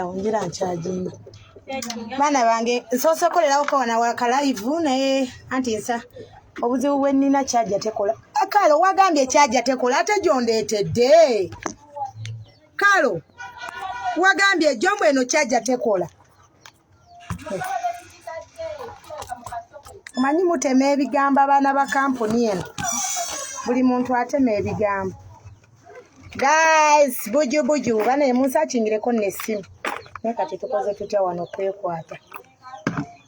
Awo njira nkyagimba. Baana bange, nsoose kukolerako wano waka live, naye anti nsa obuzibu bwe nnina, kyajja tekola. Kale wagambye kyajja tekola, ate gyondeetedde. Kalo wagambye ejjombo eno kyajja tekola. Omanyi mutema ebigambo, abaana ba kampuni eno, buli muntu atema ebigambo. Guys, buju buju bane, munsakingireko nessimu. Naye kati tukoze tutya wano okwekwata?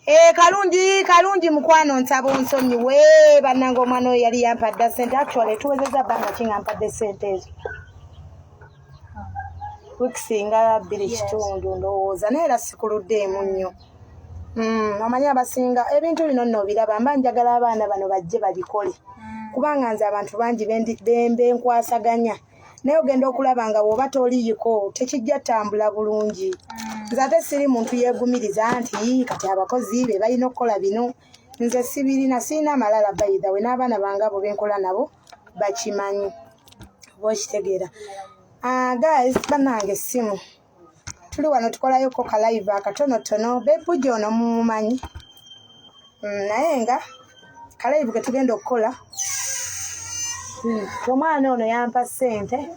Eh, kalungi kalungi mukwano, nsaba onsonyiwe. Bannange, omwana oyo yali yampadde sente. Actually tuwezeza bbanga ki nga mpadde sente ezo? Weeks nga 2 kitundu ndowooza, naye era sikuluddeemu nnyo. Omanyi abasinga ebintu bino nno obiraba, mba njagala abaana bano bajje babikole, kubanga nze abantu bangi benkwasaganya, naye ogenda okulaba nga bw'oba toliyiko tekijja ttambula bulungi. Nze ate siri muntu yeegumiriza nti kati abakozi be balina okukola bino. Nze sibirina, sirina malala. By the way, n'abaana bange abo benkola nabo bakimanyi, oba okitegeera. Ah, guys, bannange, essimu tuli wano tukolayoko ka live akatonotono. Bebuja ono mumumanyi. Naye nga ka live ke tugenda okukola, omwana ono yampa ssente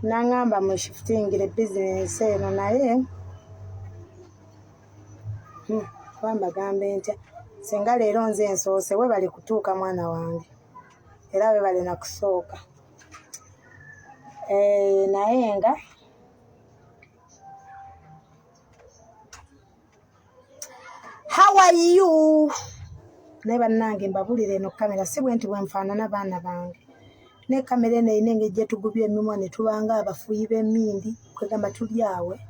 naŋŋamba mushifutingire bizinensi eno, naye kuba mbagambe ntya singa leero nze nsoose? Webale kutuuka, mwana wange, era webale nakusooka. Eh, naye nga how are you? Naye bannange, mbabulire, eno kamera si bwe nti bwe nfaanana, baana bange. Ne kamera eno erina engeri gye tugubya emimwa ne tubanga abafuuyi b'emmindi, kwegamba tuli awe.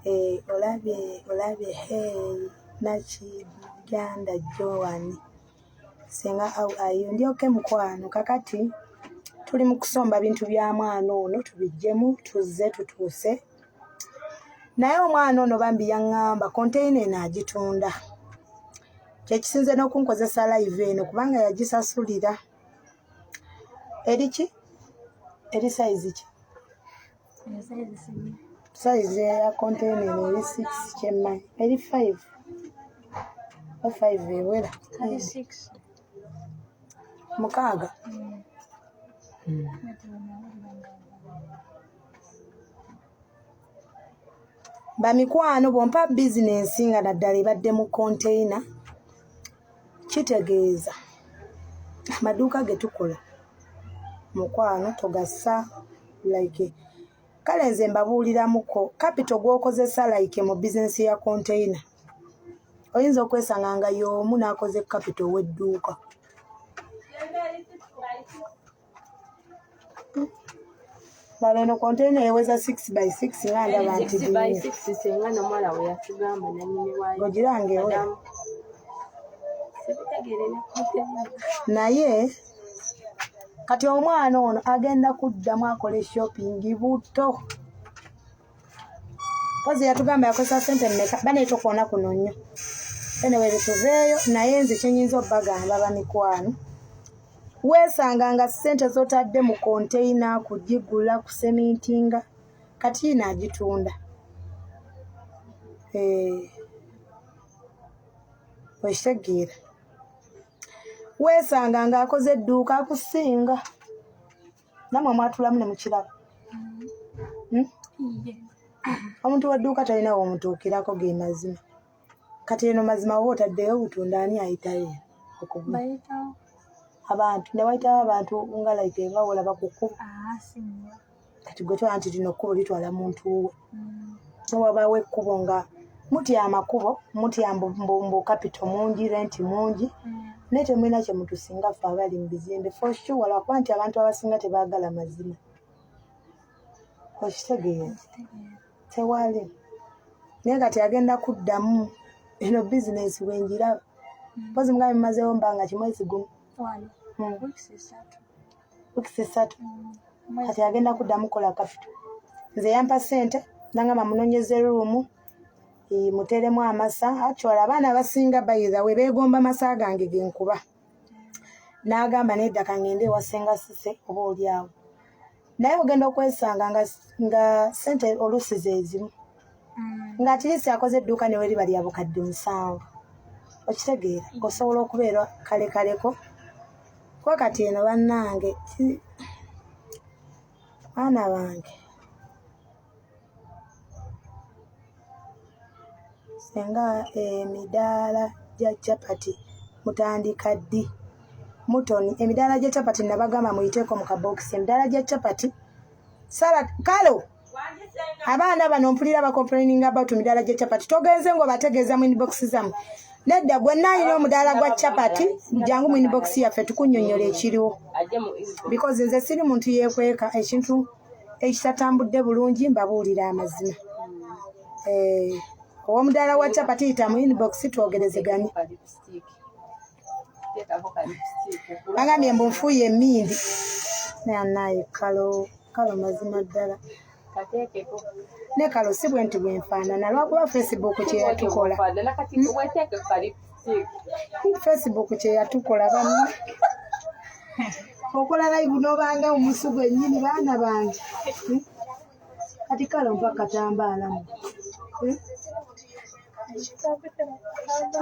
Eh, olabye olabye. Hey, Nakiganda Joan, senga, how are you? Ndyoke mukwano. Kakati tuli mu kusomba bintu bya mwana ono tubiggyemu, tuzze tutuuse. Naye omwana ono bambi yaŋŋamba konteyina eno agitunda, kyekisinze n'okunkozesa live eno, kubanga yagisasulira. Eri ki? Eri size ki? Size ya konteyina eno eri 6, kyemmanyi eri 5 o 5 ewera 6. Bamikwano, bwompa bizinensi nga naddala ebadde mu konteyina, kitegeeza amaduuka ge tukola, mukwano, togasa like. Kale nze mbabuuliramuko, capital gw'okozesa like mu bizinensi ya konteyina, oyinza okwesanga nga y'omu n'akoze capital ow'edduuka. Laba eno konteyina eweza 6 by 6, nga ndaba nti 6 by 6, senga nomuwala we yatugamba nanyini waayo. Ng'ogiranga ewera. Madamu. Sibitegeere ne konteyina. Naye kati omwana ono agenda kuddamu akole shopping buto kozi yatugamba yakozesa sente mmeka? Baneeta okwona kuno nnyo. Anyway, tuveeyo. Naye nze kyenyinza obbagamba, bamikwano, weesanga nga ssente z'otadde mu konteyina kugigula, kusemintinga, kati yino agitunda. Eh, okitegeera, weesanga ng'akoze edduuka akusinga. Nammwe mwatulamu ne mukiraba. Omuntu w'edduuka talina womutuukirako, ge mazima. Kati eno mazima oba otaddeyo obutunda, ani ayitayo okugula? Bayitawo. Abantu ne wayitawo abantu nga like nga olaba ku kkubo. Ah, si nnyo. Kati gwe twala nti lino kkubo litwala muntu we, wabaawo ekkubo nga mutya amakubo, mutya mbu capital mungi, rent mungi, naye temulina kye mutusinga ffe abali mu bizimbe, for sure, lwakuba nti abantu abasinga tebaagala mazima. Okitegeera? Tewali. Naye kati agenda kuddamu eno bizinensi bwenjiraba mpozi mugambe mumazeewo mbanga kimwezi gumu. Wano. Weeks 3. Weeks 3. Kati agenda kuddamu kola capital. Nze yampa ssente nangamba munonyeze room, muteremu amasa. Actually abaana abasinga, by the way, beegomba masa gange genkuba. N'agamba nedda, kangende ewa Senga Sise oba oli awo. Naye ogenda okwesanga nga sente oluusi zeezimu nga atirisi akoze edduuka neweriba lya bukadde 7, okitegeera, osobola okubeera kalekaleko. Kuba kati eno bannange, baana bange, senga emidaala gya capati mutandika ddi? Mutoni, emidaala gya capati nabagamba muyiteeko mu kabokisi. Emidaala gya capati, Sara kalo, abaana bano mpulira bacomplaining about emidaala gya capati. Togenze ng'obategeeza mu inbox zammwe? Nedda, gwe naayina omudaala gwa capati, jangu mu inbox yaffe tukunnyonnyola ekiriwo, because nze siri muntu yeekweka. Ekintu ekitatambudde bulungi mbabuulira amazima. Ow'omudaala wa capati, yita mu inbox twogerezeganye. Bagambye mbu nfuuye emindi, naye kalo, kalo, mazima ddala ne kalo si bwe nti bwenfaanana, lwakuba Facebook kyeyatukola, Facebook kyeyatukola. Banna, okola live n'obanga omusu gwennyini. Baana bange, Kati kalo mpa katambaalamu.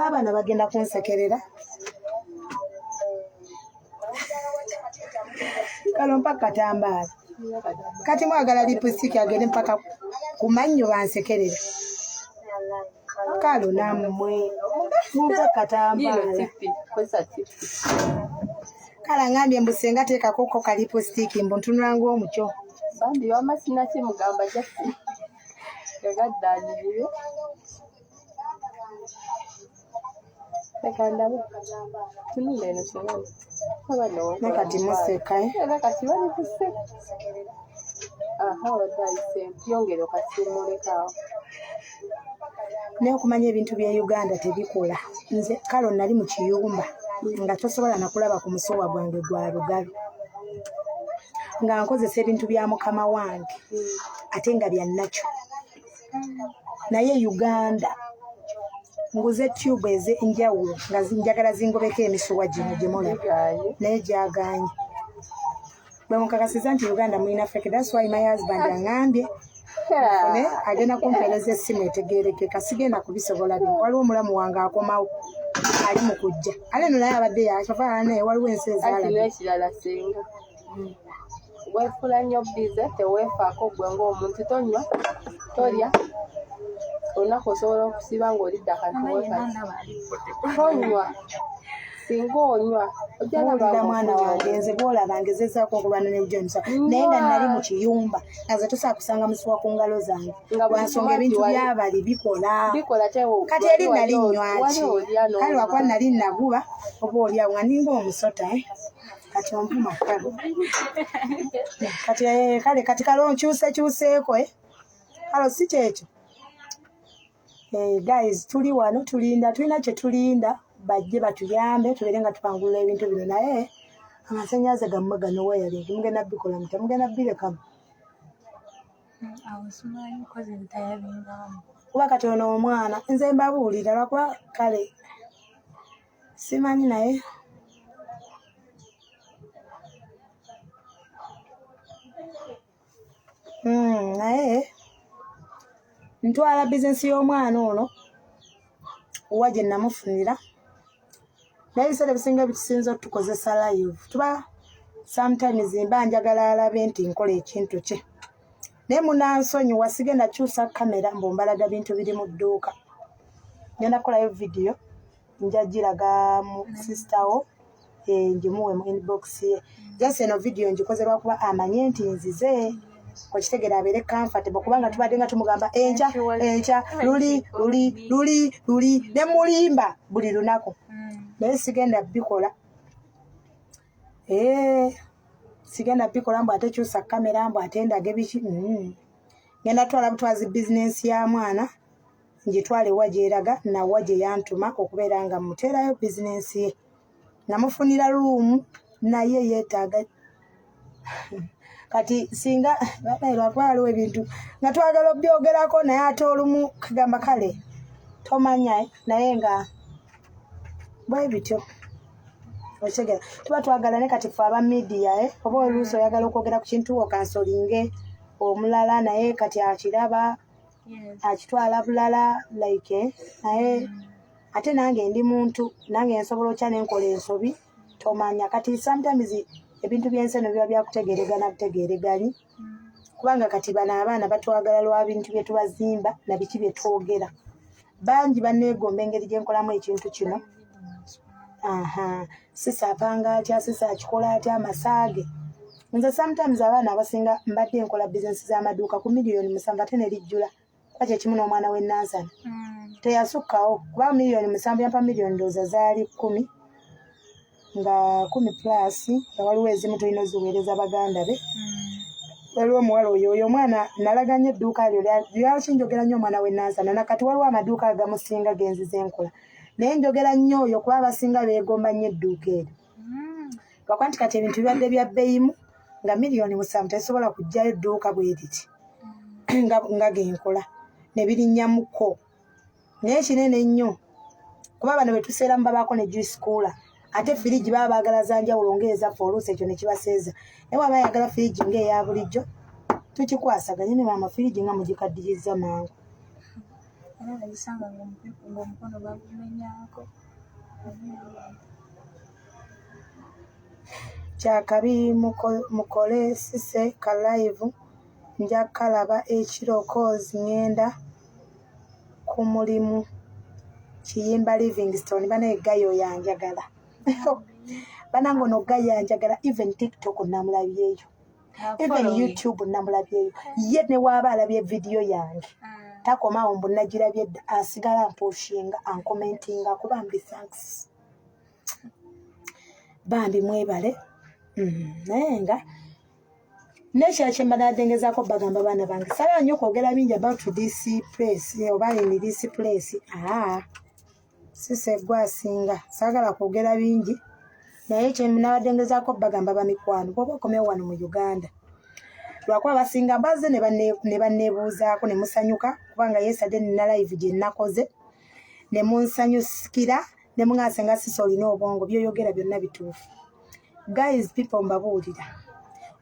Abaana bagenda kunsekerera. Kalo mpa katambaala. Kati mwagala lipstick agende mpaka ku mannyo, bansekerera. Kalo nammwe mumpe katambaala. Kale angambye mbu senga teekako ka lipstick, mbu ntunula ng'omukyo. Bambi wamma sinakimugamba, just yagadde anyirire. Leka ndabe. Tunula eno singa Ne kati museka, eh? Era kati bali kuseka. Aha, abadde ayiseemu. Yongera okasiimulekaawo. Naye okumanya ebintu bya Uganda tebikola. Nze kalo nali mu kiyumba nga tosobola nakulaba ku musuwa gwange gwa lugalo, nga nkozesa ebintu bya mukama wange ate nga bya nakyo. Naye Uganda nguze tube ez'enjawulo nga njagala zingobeko emisuwa gino gye mulaba, naye gyaganye. Bwe mukakasiza nti Uganda mulina fake. That's why my husband aŋŋambye nfune, agenda kumpeereza essimu etegeerekeka. Sigenda kubisobola bino. Waliwo omulamu wange akomawo, ali mu kujja, ale no naye abadde yafaanana, naye waliwo ensi Ati ezaalaba. N'ekirala senga, weefuula nnyo busy, teweefaako gwe ng'omuntu. Tonywa, tolya, olunaku osobola okusiba ng'olidde akantu wekati. Tonywa, singa onywa ojja laba Muwulira mwana ng'ofunye wange, nze bwolaba ngezezaako okulwana ne James, naye nga nali mu kiyumba nga nze tosobola kusanga musuwa ku ngalo zange. Nga buli Lwansonga kimu ebintu nti byabali bikola. Bikola Kati eri nali nywaki? Kale lwakuba nali naguba oba oliawo nga ninga omusota, eh? Kati ompuma kale kati, kale kati kale onkyuse kyuseeko, eh? Kale si kyekyo. Guys, tuli wano tulinda, tulina kye tulinda bajje batuyambe tubeere nga tupangulula ebintu bino. Naye amasannyalaze gammwe gano, wiring mugenda bikola mutya? Mugenda birekamu? Awo simanyi kozi ntayabingamu. Kuba kati ono omwana nze mbabuulira, lwakuba kale simanyi, naye naye ntwala bizinesi y'omwana ono wa gye namufunira. Naye ebiseera ebisinga ebitusinza otukozesa live, tuba sometimes mba njagala alabe nti nkola ekintu kye. Naye munansonyiwa, sigenda kyusa kamera mbu mbalaga bintu biri mu dduuka. Ngenda kukolayo vidiyo, nja giraga mu sister wo, ngimuwe mu inbox ye. Just eno vidiyo ngikoze lwakuba amanye nti nzize, okitegeera, abeere comfortable, kubanga tubadde nga tumugamba enkya, enkya, luli luli luli luli, ne mulimba buli lunaku. Naye sigenda bikola, sigenda bikola mbu ate kyusa kamera mbu ate ndage biki. Ngenda twala butwazi bizinensi ya mwana, ngitwale wa gyeraga nawa gye yantuma okubeera nga muteerayo bizinensi ye. Namufunira room, naye yeetaaga kati singa banaye, lwakuba waliwo ebintu nga twagala obyogerako, naye ate olumu kagamba kale tomanya, naye nga bwe bityo. Okitegera, tuba twagala ne kati ffe aba media, eh? Oba oluusi oyagala okwogera ku kintu okansolinge omulala, naye kati akiraba akitwala bulala like, eh? Naye ate nange ndi muntu, nange nsobola otya nenkola ensobi, tomanya. Kati sometimes ebintu byensi eno biba byakutegeregana butegereganyi, kubanga kati bano abaana batwagala lwa bintu bye tubazimba na biki bye twogera. Bangi baneegomba engeri gye nkolamu ekintu kino. Aha, sisa apanga atya, sisa akikola atya amasaage. Nze sometimes abaana abasinga mbadde nkola bizinesi z'amaduuka ku 7 million ate ne lijjula, kuba kyekimu n'omwana w'enansana teyasukkawo, kuba 7 million yampa miliyoni ndowooza zaali 10, nga 10 plus, nga waliwo ezimu tulina oziweereza baganda be. Waliwo omuwala oyo, oyo omwana nalaganye edduuka lyo. Lwaki njogera nnyo omwana w'enansana? Nakati waliwo amaduuka agamusinga genzize nkola, naye njogera nnyo oyo kuba abasinga beegomba nnyo edduuka eryo, lwakuba nti kati ebintu bibadde bya bbeeyimu, nga 7 million tezisobola kuggyayo dduuka bwe riti nga genkola ne birinnyamuko, naye kinene nnyo, kuba bano betuseeramu babaako ne juice cooler, ate firiji baba baagala za njawulo ng'ezaffe, oluusi ekyo ne kibaseeza. Naye waba ayagala firiji ng'eya bulijjo tukikwasaganye ne maama. Firiji nga mugikaddiriza mangu. Era nagisanga ng'omukono bagumenyaako. Kyakabi mukole sise ka live, nja kalaba ekiro cause ŋŋenda ku mulimu. Kiyimba Livingstone banaye gayo yanjagala banange, ono gayo yanjagala. Even TikTok namulabyeyo, even YouTube namulabyeyo. Ye ne waaba alabye vidiyo yange takomaawo mbu nagirabye dda, asigala mpushinga, ankomentinga kuba mbi thanks bambi mwebale. Naye nga nekirala kye mbadde ngezaako bagamba, baana bange, saagala nnyo kwogera bingi about this place oba in this place. Aa, sise gwe asinga, saagala kwogera bingi, naye kye nabadde ngezaako bagamba, bamikwano, bw'oba okomyewo wano mu Uganda, lwakuba basinga bazze ne banneebuuzaako ne musanyuka, kubanga yesterday nina live gye nakoze ne munsanyusikira ne muŋŋamba nga sisa olina obwongo, by'oyogera byonna bituufu. Guys, people, mbabuulira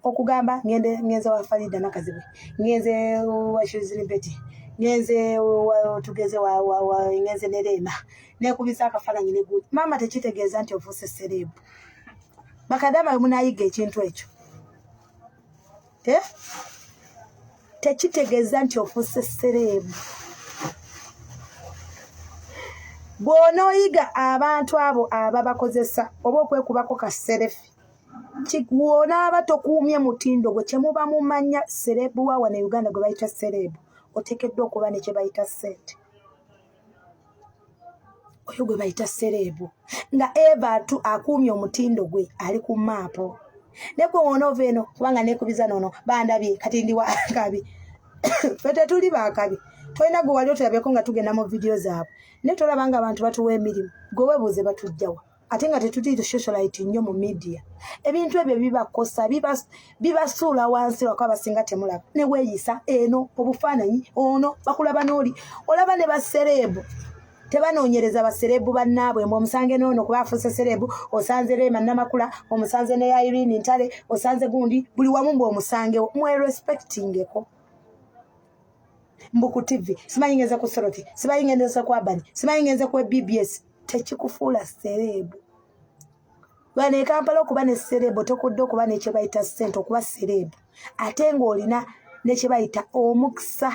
okugamba ngende ngenze wa Farida Nakazibwe, ngenze wa Shizini Betty, ngenze tugeze wa ngenze ne Rema, nekubisa akafaananyi ne gundi maama, tekitegeeza nti ofuuse celeb. Bakadama munayiga ekintu ekyo, eh? Tekitegeeza nti ofuuse celeb. Bw'onooyiga abantu abo ababakozesa oba okwekubako ka selfie, bw'onaaba tokuumye mutindo gwe kyemuba mumanya celeb wa wano e Uganda gwe bayita celeb, oteekeddwa okuba ne kye bayita ssente. Oyo gwe bayita celeb nga eva atu akuumye omutindo gwe ali ku map. Naye gwe wonoova eno kubanga nekubiza noono bandabye, kati ndi wakabi. Ffe tetuli bakabi, tolina gwe wali otulabyeko nga tugenda mu vidiyo zaabwe, naye tolaba nga abantu batuwa emirimu. Gwe weebuuze batujjawa, ate nga tetuli socialite nnyo mu media. Ebintu ebyo bibakosa, bibasuula wansi, lwakuba basinga temulaba ne weeyisa eno obufaananyi ono bakulaba n'oli olaba ne ba celeb tebanoonyereza ba celeb bannaabwe mbu omusange noono kuba afuuse celeb, osanze Rema Namakula, omusanze ne Irene Ntale, osanze gundi buli wamu mbu omusangewo. Mwerespectingeko. Mbu ku TV simanyi ngenze ku Soroti, simanyi ngenze ku Abani, simanyi ngenze ku BBS, tekikufuula celeb. Wano e Kampala okuba ne celeb tokudde okuba nekye bayita ssente okuba celeb, ate ng'olina nekye bayita omukisa.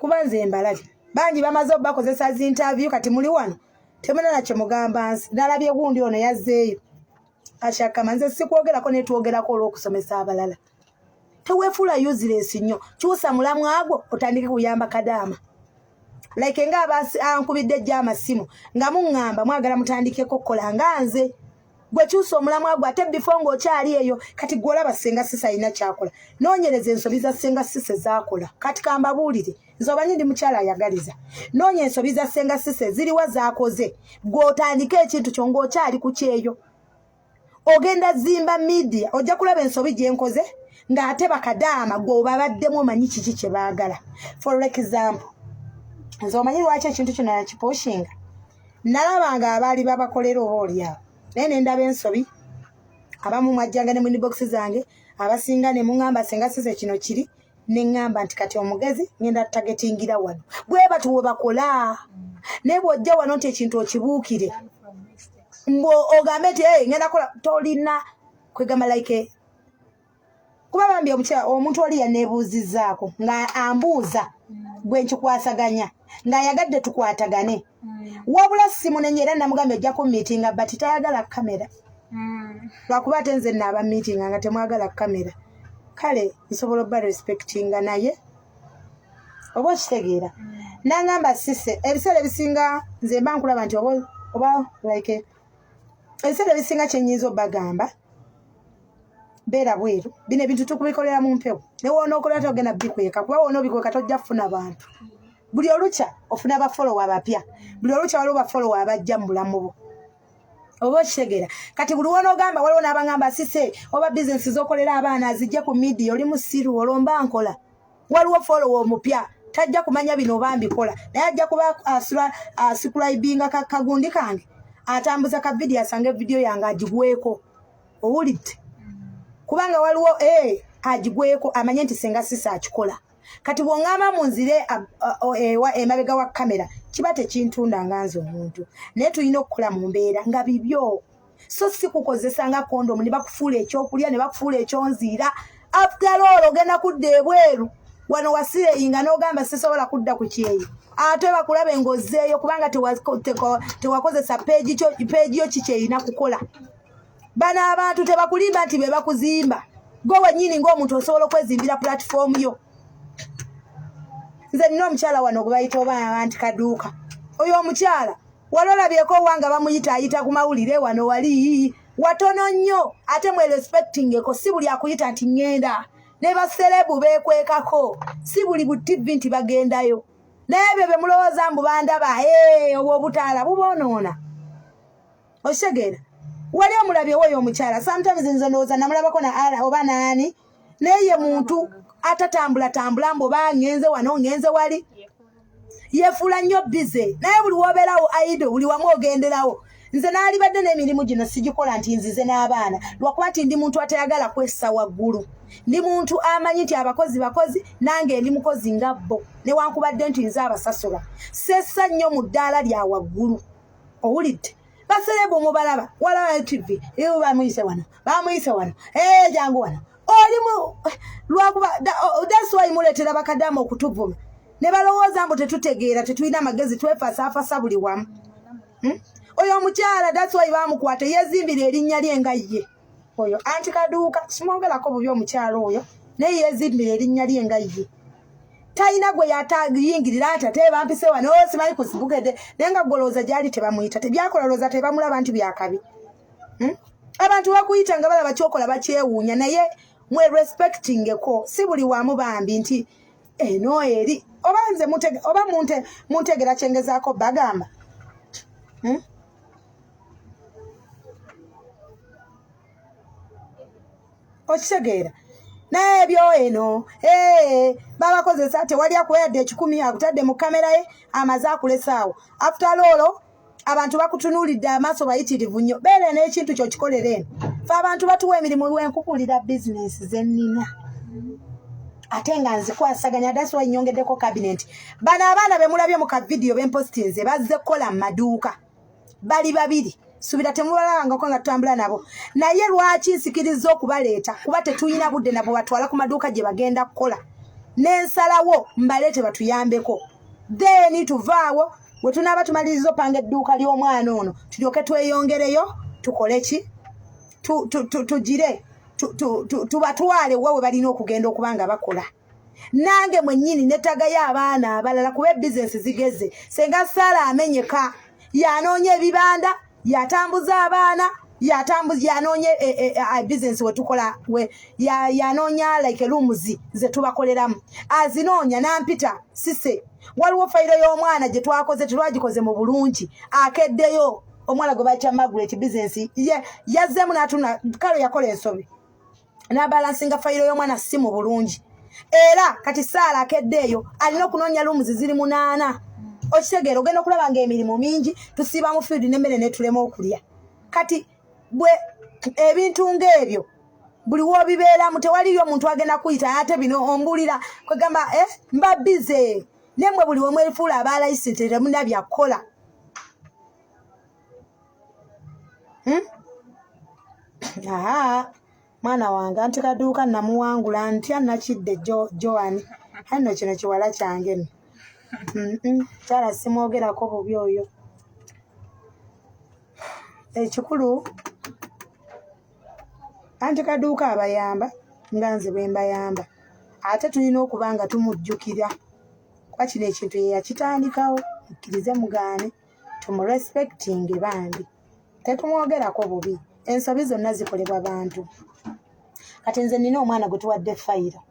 Kuba nze mbalabe bangi bamaze obakozesa zi interview, kati muli wano temulina kye mugamba nsi. Nalabye gundi ono yazzeeyo akyakama. Nze sikwogerako, netwogerako olw'okusomesa abalala. Teweefuula useless nnyo, kyusa mulamu agwo otandike kuyamba kadaama like nga ankubidde ejja amasimu nga muŋŋamba mwagala mutandikeko kukola nga nze. Gwe kyusa omulamu agwo, ate before ng'okyali eyo. Kati gwe olaba Senga Sisa alina kyakola, noonyereza ensobi za Senga Sisa zaakola. Kati kambabuulire, nze obanyi ndi mukyala ayagaliza. Noonya ensobi za Senga Sisa ziriwa zaakoze, gwe otandike ekintu kyo ng'okyali ku kyeyo. Ogenda zimba media, ojja kulaba ensobi gye nkoze ng'ate bakadaama gwe obabaddemu omanyi kiki kye baagala. For example, Nze omanyi lwaki ekintu kino yakipushinga? Nalaba nga abaali babakolera oba oliawo, naye nendaba ensobi. Abamu mwajjanga ne mu inbox zange, abasinga ne muŋŋamba senga size kino kiri, ne ŋŋamba nti kati omugezi ŋŋenda tagetingira wano. Bwe batu we bakola. Naye bw'ojja wano nti ekintu okibuukire, mbu ogambe nti hey, ŋŋenda kola, tolina kwegamba like kuba bambi omukyala omuntu oli yaneebuuzizzaako nga ambuuza gwe nkikwasaganya ng'ayagadde tukwatagane, wabula simunenye era namugambye ojja kummiitinga, but tayagala kamera lwakuba ate nze naaba miitinga nga temwagala kamera. Kale nsobola obba respectinga, naye oba okitegeera. Nangamba sise ebiseera ebisinga nze mba nkulaba nti oba like ebiseera ebisinga kyenyinza obagamba beera bweru. Bino ebintu tukubikolera mu mpewo, ne woonookola togenda bikweka, kuba woona obikweka tojja kufuna bantu. Buli olukya ofuna bafolowa abapya, buli olukya waliwo bafolowa abajja mu bulamu bwo, oba okitegeera. Kati buli wonoogamba waliwo n'abangamba sise oba bizinesi z'okolera abaana azijje ku midiya, oli musiru. Olwo mba nkola waliwo follower omupya tajja kumanya bino oba mbikola, naye ajja kuba asubscribinga kagundi kange, atambuza ka vidiyo, asange vidiyo yange agigweko. Owulidde? Kubanga waliwo agigweko amanye nti senga sisa akikola. Kati bw'oŋŋamba munzire emabega wa kamera, kiba tekintunda nga nze omuntu, naye tulina okukola mu mbeera nga bibyo, so si kukozesa nga kondomu ne bakufuula ekyokulya ne bakufuula ekyonziira. After all ogenda kudda ebweru wano wasireyi nga n'ogamba sisobola kudda ku kyeyo, ate bakulabe ng'ozzeeyo kubanga tewakozesa peegi yo kikyerina kukola. Bano abantu tebakulimba nti be bakuzimba. Gwe wennyini ng'omuntu osobola okwezimbira platform yo. Nze nina omukyala wano gwe bayita oba nti Kaduuka. Oyo omukyala wali olabyeko owa nga bamuyita ayita ku mawulire wano wali watono nnyo. Ate mwe respectingeko, si buli akuyita nti ŋŋenda. Ne ba celeb beekwekako, si buli bu TV nti bagendayo. Naye ebyo bye mulowooza mbu bandaba, obwo obutaala buboonoona. Okitegeera? Wali omulabye oyo omukyala? Sometimes nze ndowooza namulabako na ara oba naani, naye ye muntu atatambula tambula mbu oba ŋŋenze wano ŋŋenze wali, yefuula nnyo busy. Naye buli wobeerawo idle, buli wamu ogenderawo. Nze naalibadde n'emirimu gino sigikola nti nzize n'abaana, lwakuba nti ndi muntu atayagala kwessa waggulu. Ndi muntu amanyi nti abakozi bakozi, nange ndi mukozi nga bo, newankubadde nti nze abasasula. Sessa nnyo mu ddaala lya waggulu. Owulidde? Ba celeb mubalaba, walaba TV, bamuyise wano, bamuyise wano, jangu wano olimu. Lwakuba that's why muleetera bakadamu okutuvuma ne balowooza mbu tetutegeera, tetulina magezi, twefasaafasa buli wamu. Oyo omukyala that's why bamukwata, yeezimbira erinnya lye nga ye. Oyo anti Kaduuka simwogerako bubi omukyala oyo, naye yeezimbira erinnya lye nga ye, talina gwe yatayingirira nti ate bampise wano simanyi kusibukedde. Naye nga golowooza gyali tebamuyita, tebyakola lowooza tebamulaba nti byakabi. Abantu bakuyita nga balaba kyokola bakyewuunya, naye mwe respectingeko, si buli wamu bambi nti eno eri oba nze oba muntegera kyengezaako bagamba. Okitegeera? Naye ebyo eno babakozesa, tewali akuwa yadde 100, akutadde mu kamera ye amaze akulesaawo. After all abantu bakutunuulidde amaaso bayitirivu nnyo. Beera n'ekintu kyokikolera eno. Fe abantu batuwa emirimu wenkukulira bizinensi zennina ate nga nzikwasaganya. That's why nyongeddeko cabinet. Bano abaana bemulabye mu kavidiyo bempostinze bazze kukola mu maduuka, bali babiri, subira temubalabangako nga tutambula nabo. Naye lwaki nsikiriza okubaleeta? Kuba tetulina budde nabo batwala ku maduuka gye bagenda kukola, n'ensalawo mbaleete batuyambeko, then tuvaawo we tunaaba tumaliriza opanga edduuka ly'omwana ono, tulyoke tweyongereyo tukole ki, tugire tubatwale wa we balina okugenda okuba nga bakola. Nange mwennyini netagayo abaana abalala kuba ebizinesi zigeze. Senga Saala amenyeka, yanoonya ebibanda, yatambuza abaana, yatambuza, yanoonya bizinesi wetukola, yanoonya like rooms zetubakoleramu, azinoonya nampita sise waliwo fayiro y'omwana gye twakoze tetwagikoze mu bulungi. Akeddeyo omwana gwe bayita Margaret, bizinesi yazzeemu n'atuna. Kale yakola ensobi n'abalansinga fayiro y'omwana si mu bulungi, era kati Saala akedde eyo alina okunoonya rooms ziri 8. Okitegeera, ogenda okulaba nga emirimu mingi, tusiiba mu field n'emmere netulema okulya. Kati bwe ebintu ng'ebyo buli w'obibeeramu tewaliyo omuntu agenda kuyita ate bino ombulira kwegamba mba bize naye mwe buli wemwefuula abalayisi nti temulina byakukola. Aha, mwana wange anti kaduuka namuwangula ntya nakidde Joan anno kino kiwala kyange nno. Kyala simwogerako bubi oyo. Ekikulu anti kaduuka abayamba nga nze bwe mbayamba, ate tulina okuba nga tumujjukira kuba kino ekintu ye yakitandikawo. Mukkirize mugaane, tumurespectinge bambi, tetumwogerako bubi. Ensobi zonna zikolebwa bantu. Kati nze nina omwana gwe tuwadde fayiro,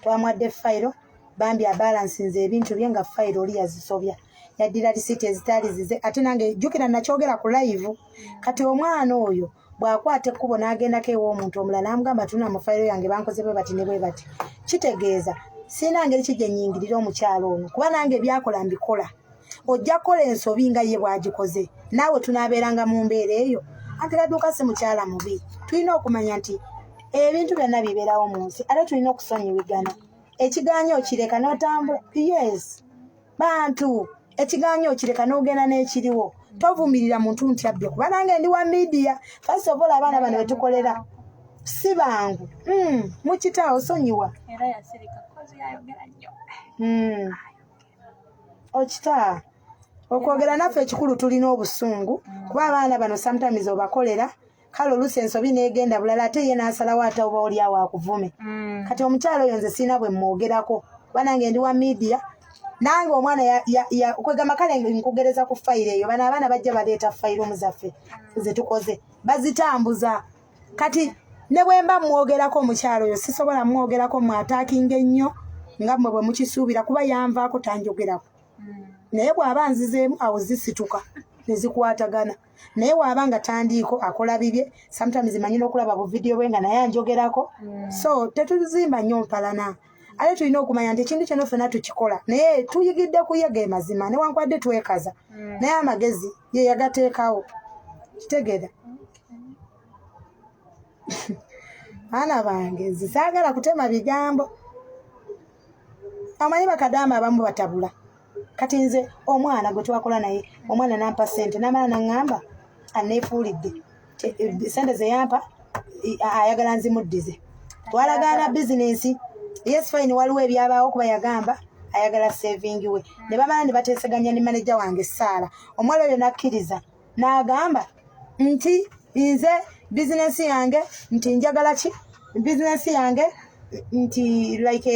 twamuwadde fayiro bambi abalansinze ebintu bye nga fayiro oli yazisobya, yaddira risiiti ezitaali zize. Ate nange jjukira nakyogera ku live. Kati omwana oyo bw'akwata ekkubo n'agendako ew'omuntu omulala n'amugamba tuna mu fayiro yange bankoze bwe bati ne bwe bati, kitegeeza sirina ngeri ki gye nnyingirira omukyalo ono, kuba nange ebyakola mbikola. Ojja kukola ensobi nga ye bw'agikoze, naawe tunaabeeranga mu mbeera eyo. Anti kaduuka si mukyala mubi. Tulina okumanya nti ebintu byonna bibeerawo mu nsi, ate tulina okusonyiwigana. Ekigaanyi okireka n'otambula. Yes, bantu, ekigaanyi okireka n'ogenda n'ekiriwo. Tovumirira muntu nti abbye, kuba nange ndi wa media. First of all, abaana bano betukolera si bangu. Mukitaawo sonyiwa. Era yasirika kozi yayogera nnyo. Okita okwogera naffe ekikulu tulina obusungu kuba abaana bano sometimes obakolera, kale oluusi ensobi n'egenda bulala, ate ye n'asalawo ate oba oli awo akuvume. Kati omukyalo oyo nze sirina bwe mmwogerako kuba nange ndi wa media. Nange omwana kwegamba kale nkugereza ku fayiro eyo. Bano abaana bajja baleeta fayiro muzaffe zetukoze bazitambuza. Kati ne bwe mba mmwogerako omukyalo oyo, sisobola mmwogerako mwataakinga ennyo nga mmwe bwe mukisuubira, kuba yanvaako tanjogerako. Naye bw'aba nzizeemu awo zisituka ne zikwatagana. Naye bw'aba nga tandiiko akola bibye, sometimes manyi n'okulaba bu vidiyo bwe nga naye anjogerako. So tetuzimba nnyo mpalana, ate tulina okumanya nti ekintu kyonna ffenna tukikola, naye tuyigidde kuyega emazima newankubadde twekaza, naye amagezi ye yagateekawo. Kitegeera, baana bange, nze saagala kutema bigambo. Amanyi bakadaama abamu batabula. Kati nze omwana gwe twakola naye, omwana nampa sente namala naŋŋamba aneefuulidde sente ze yampa ayagala nzimuddize. Twalagaana bizinensi, yes, fine, waliwo ebyabaawo kuba yagamba ayagala saving we, ne bamala ne bateeseganya ne maneja wange Saara. Omuwala oyo nakkiriza n'agamba nti nze bizinensi yange nti njagala ki bizinensi yange nti like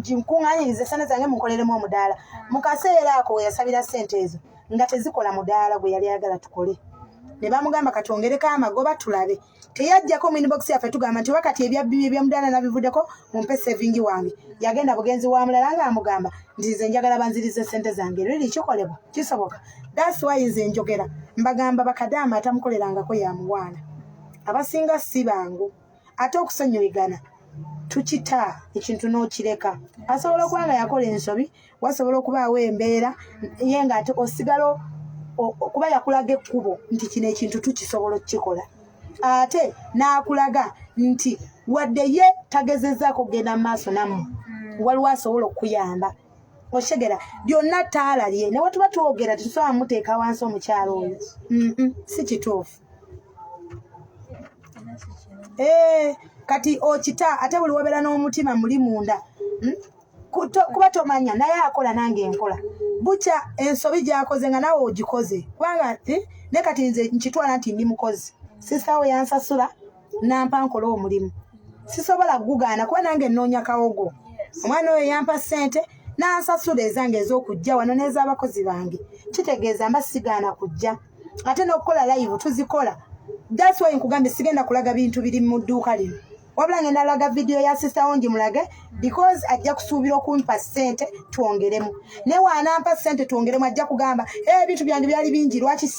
nkuŋŋaanyirize sente zange mukoleremu omudaala. Mu kaseera ako we yasabira sente ezo nga tezikola mudaala gwe yali ayagala tukole, ne bamugamba katwongereko amagoba tulabe. Teyajjako mu inbox yaffe tugamba nti oba kati ebyabbi ebyomudaala nabivuddeko, mumpe saving wange. Yagenda bugenzi wa mulala ng'amugamba nti nze njagala banzirize sente zange. Riri kikolebwa, kisoboka. That's why nze njogera mbagamba bakadaama atamukolerangako yamuwaana. Abasinga si bangu, ate okusonyiwigana tukita ekintu n'okireka. Asobola okuba nga yakola ensobi, wasobola okubaawo embeera ye nga ate osigala kuba yakulaga ekkubo nti kino ekintu tukisobola okukikola, ate n'akulaga nti wadde ye tagezezzaako kugenda mu maaso nammwe, waliwo asobola okukuyamba. Oshegera byonna ttaala lye ne wetuba twogera tetusobola muteeka wansi omukyalo oyo. Si kituufu. Era si kirungi. Kati okita ate buli wobeera n'omutima muli munda, Kuba tomanya naye akola nange nkola bukya ensobi gy'akoze nga naawe ogikoze kubanga ne kati nze nkitwala nti ndi mukozi, sisawo yansasula nampa nkola omulimu, sisobola kugugaana kuba nange nnoonya kawogo. Omwana oyo yampa ssente n'ansasula ezange ez'okujja wano n'ez'abakozi bange, kitegeeza mba sigaana kujja ate n'okukola live tuzikola. That's why nkugambye sigenda kulaga bintu biri mu dduuka lino, wabula ngenda laga vidiyo ya sister wo ngimulage because ajja kusuubira okumpa ssente twongeremu. Naye waanampa ssente twongeremu ajja kugamba, "Eh, ebintu byange byali bingi lwaki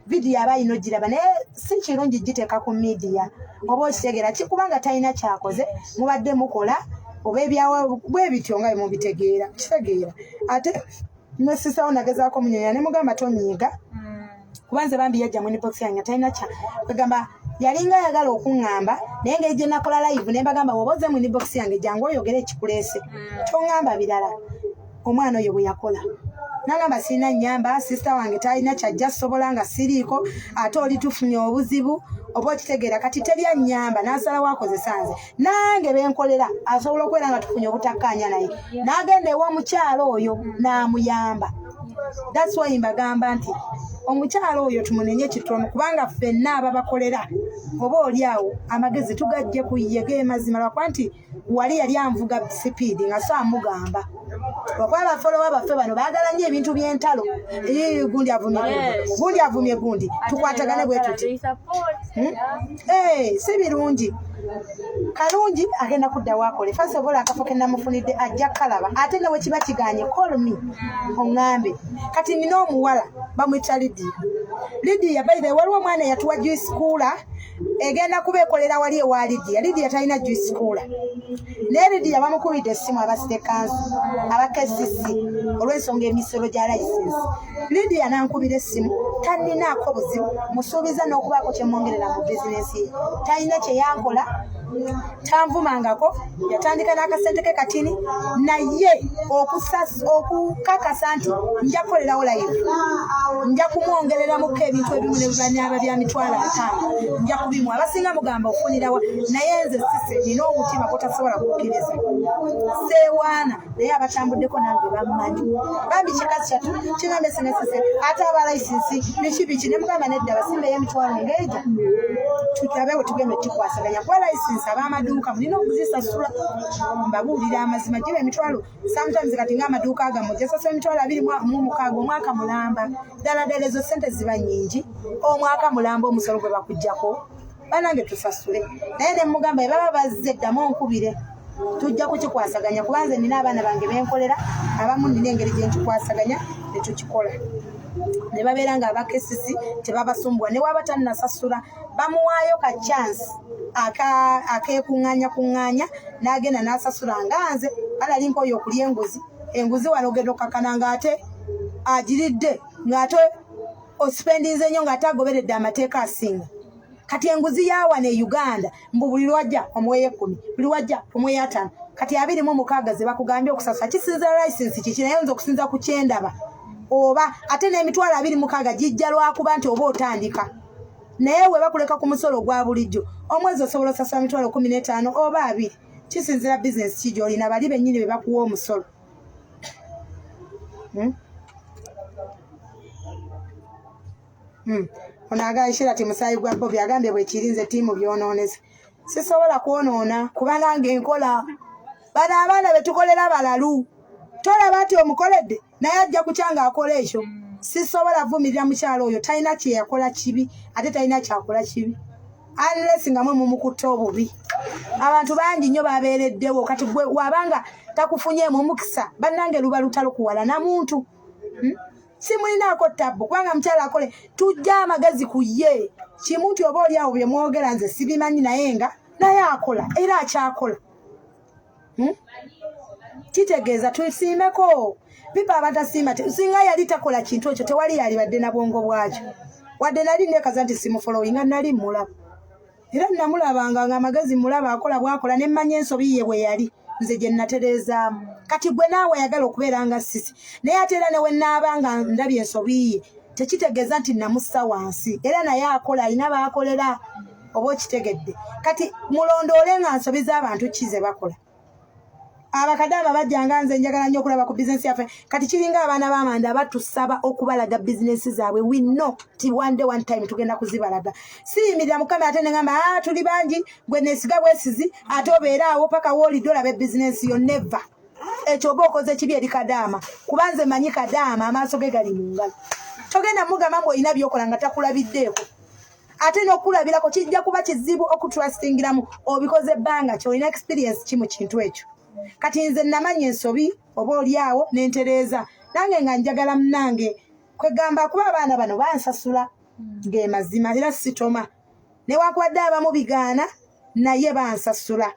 Vidiyo aba alina ogiraba, naye si kirungi giteeka ku media oba okitegeera ki, kubanga talina kyakoze, mubadde mukola. Oba ebyawa bwe bityo nga bemubitegeera, kitegeera. Ate nesisawo nagezaako munyonya ne mugamba tonyiiga, kuba nze bambi yajja mu inbox yange nga talina kya kwegamba, yalinga ayagala okuŋŋamba, naye engeri gye nakola live ne mbagamba woba ozze mu inbox yange jangu oyogere ekikuleese, toŋŋamba birala. Omwana oyo bwe yakola nagamba sirina nnyamba, sisita wange talina kyajja sobola nga siriiko, ate oli tufunye obuzibu, oba okitegeera. Kati teri annyamba, n'asalawo akozesa nze nange benkolera, asobola okubeera nga tufunye obutakkaanya naye n'agenda ew'omukyalo oyo n'amuyamba. That's why mbagamba nti omukyalo oyo tumunenye kitono, kubanga ffenna ababakolera oba oli awo amagezi tugajje ku ye ge mazima, lwakuba nti wali yali anvuga sipiidi nga so amugamba, lwakuba abafolowa baffe bano baagala nnyo ebintu by'entalo. Gundi avumye gundi, gundi avumye gundi, tukwatagane bwe tuti. Si birungi. Kalungi agenda kudda wakole. First of all, akafo ke namufunidde ajja kalaba, ate ne wekiba kiganye, call me oŋŋambe. Kati nina omuwala bamuyita Lydia. Lydia, by the way, waliwo omwana eyatuwa juice cooler, egenda kuba ekolera wali ewa Lydia. Lydia talina juice cooler, naye Lydia bamukubidde essimu aba city council, aba KCC, olw'ensonga emisolo gya license. Lydia nankubira essimu, taninaako buzibu, musuubiza n'okubaako kyemwongerera mu bizinensi ye. Talina kyeyankola, tanvumangako, yatandika n'akasente ke katini, naye okukakasa nti nja kukolerawo live, nja kumwongereramuko ebintu ebimu ne bibanaaba bya 500,000, nja kubimu. Abasinga mugamba ofunirawa, naye nze sise nina omutima gwotasobola kukkiriza, seewaana, naye abatambuddeko nange bammanyi. Bambi kikazi kyatu kigambye senesese ate aba layisinsi biki biki, ne mugamba nedda, basimbeyo emitwalo ng'egyo tulabe bwe tugenda okikwasaganya, kuba layisinsi ab'amaduuka mulina okuzisasula. Mbabuulira amazima, giba emitwalo sometimes. Kati ng'amaduuka agamu ojasasula 26,000 omwaka mulamba. Ddala ddala ezo sente ziba nnyingi omwaka mulamba, omusolo gwe bakuggyako. Banange tusasule, naye ne mugamba baba bazze ddamu onkubire, tujja kukikwasaganya, kuba nze nina abaana bange benkolera, abamu nina engeri gye nkikwasaganya ne tukikola ne babeera nga aba KCC tebabasumbuwa. Ne waba tannasasula, bamuwaayo ka chance akeekuŋŋaanya kuŋŋaanya n'agenda n'asasula. Nga nze alali nkooyo okulya enguzi, enguzi wano ogenda okkakkana ng'ate agiridde, ng'ate osipendinze nnyo, ng'ate agoberedde amateeka asinga. Kati enguzi yawano e Uganda, mbu buli lwajja omuweyo 10, buli lwajja omuweyo 50. Kati 26 ze bakugambye okusasula kisinzira license kiki, naye nze okusinza ku kyendaba oba ate n'emitwalo 26 gijja lwakuba nti oba otandika, naye we bakuleka ku musolo ogwa bulijjo omwezi osobola osasula 15,000 oba 20, kisinzira bizinesi ki gy'olina, bali bennyini be bakuwa omusolo. Ono agambye Shira ti musaayi gwa Bobi, agambye bwe kiri, nze ttiimu byonoonese sisobola kwonoona, kuba nange nkola. Bano abaana be tukolera balalu, tolaba nti omukoledde naye ajja kutya ng'akola ekyo. Sisobola vumirira mukyalo oyo, talina kye yakola kibi, ate talina kyakola kibi unless nga mwe mumukutte obubi. Abantu bangi nnyo babeereddewo, kati gwe wabanga takufunyeemu omukisa, bannange luba lutalo kuwala na muntu. Simulinaako tabbu, kubanga mukyala akole, tujja amagezi ku ye kimu nti oba oli awo bye mwogera nze sibimanyi, naye nga naye akola era akyakola. Kitegeeza tusiimeko pipa abatasiima. Singa yali takola kintu ekyo, tewali yalibadde na bwongo bwakyo. Wadde nali nekaza nti simufolowinga, nali mulaba era namulabanga nga amagezi mulaba akola bwakola, ne mmanya ensobi ye bwe yali nze gye natereezaamu. Kati gwe naawe ayagala okubeera nga sisi, naye ate era ne we naaba nga ndabye ensobi ye, tekitegeeza nti namussa wansi. Era naye akola, alina baakolera, oba okitegedde. Kati mulondoole nga nsobi z'abantu ki ze bakola. Abakadde abo bajjanga, nze njagala nnyo okulaba ku bizinesi yaffe. Kati kiringa abaana b'amanda batusaba okubalaga bizinesi zaabwe. We know ti one day, one time tugenda kuzibalaga. Siyimirira mukama ate neŋamba, ah, tuli bangi, gwe nesiga bwesizi, ate obeere awo paka woolidde olabe bizinesi yo. Never. Ekyo oba okoze kibi eri kadaama, kuba nze manyi kadaama amaaso ge gali mu ngalo. Togenda mugamba mbu olina byokola nga takulabiddeeko, ate n'okulabirako kijja kuba kizibu okutrustingiramu. Obikoze ebbanga ki? Olina experience ki mu kintu ekyo? Kati nze namanya ensobi oba oli awo nentereeza nange nga njagala munange kwegamba, kuba abaana bano bansasula ge mazima, era sitoma newankubadde abamu bigaana, naye bansasula.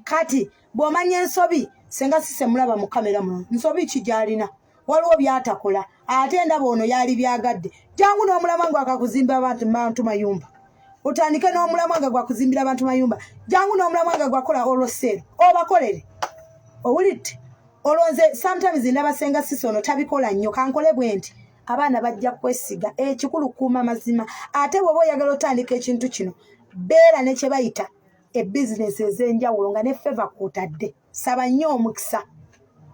Kati Bw'omanya ensobi, senga sise mulaba mu kamera muno, nsobi ki gy'alina? Waliwo by'atakola, ate ndaba ono yaali byagadde. Jangu n'omulamwa nga gwakuzimba abantu mayumba, otandike n'omulamwa nga gwakuzimbira abantu mayumba. Jangu n'omulamwa nga gwakola olwoseero obakolere, owulidde? Olwo nze sometimes ndaba senga sisi ono tabikola nnyo, kankole bwe nti abaana bajja kwesiga. Ekikulu kuuma mazima. Ate bw'oba oyagala otandika ekintu kino, beera ne kye bayita ebizinesi ez'enjawulo nga ne feva kw'otadde. Saba nnyo omukisa,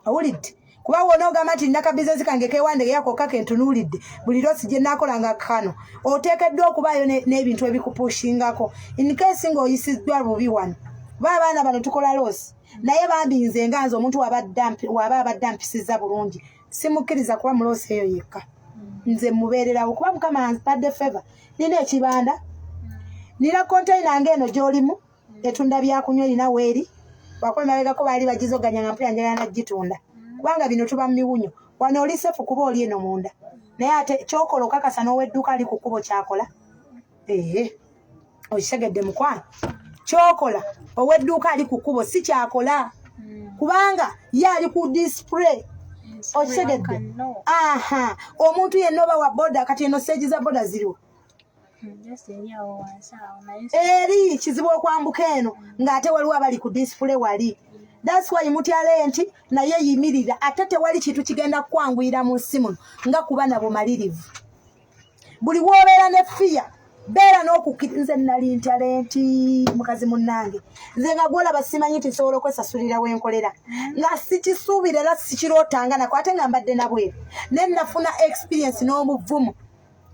owulidde? Kuba wona ogamba nti nina kabizinesi kange kewandegeya kokka kentunuulidde, buli loss gye naakola nga kano, oteekeddwa okubaayo n'ebintu ebikupushingako in case ng'oyisiddwa bubi wano. Kuba abaana bano tukola loss, naye bambi nze nga nze omuntu waba abadde ampisizza bulungi, simukkiriza kuba mu loss eyo yekka. Nze mubeererawo kuba Mukama ampadde favor. Nina ekibanda, nina container ng'eno gy'olimu etunda byakunywa, erina weeri wakuba emabegako baali bagizoganya nga mpulira njagala nagitunda, kubanga bino tuba mu miwunyo. Wano oli safe kuba oli eno munda, naye ate kyokola okakasa n'owedduuka ali ku kkubo kyakola. Ee, okitegedde mukwano? Kyokola ow'edduuka ali ku kkubo si kyakola, kubanga ye ali ku display, okitegedde? Aha, omuntu yenna oba wa boda, kati eno stage za boda ziriwo eri kizibu okwambuka eno ng'ate waliwo abali ku display wali. That's why mutya rent, naye yimirira. Ate tewali kintu kigenda kukwanguyira mu nsi muno nga kuba na bumalirivu. Buli w'obeera ne fear, beera n'okukkiriza. Nze nali ntya rent, mukazi munnange. Nze nga gwolaba simanyi nti nsobola okwesasulira wenkolera, nga sikisuubira era sikirootanga nako, ate nga mbadde nabweru, naye nafuna experience n'omuvumu.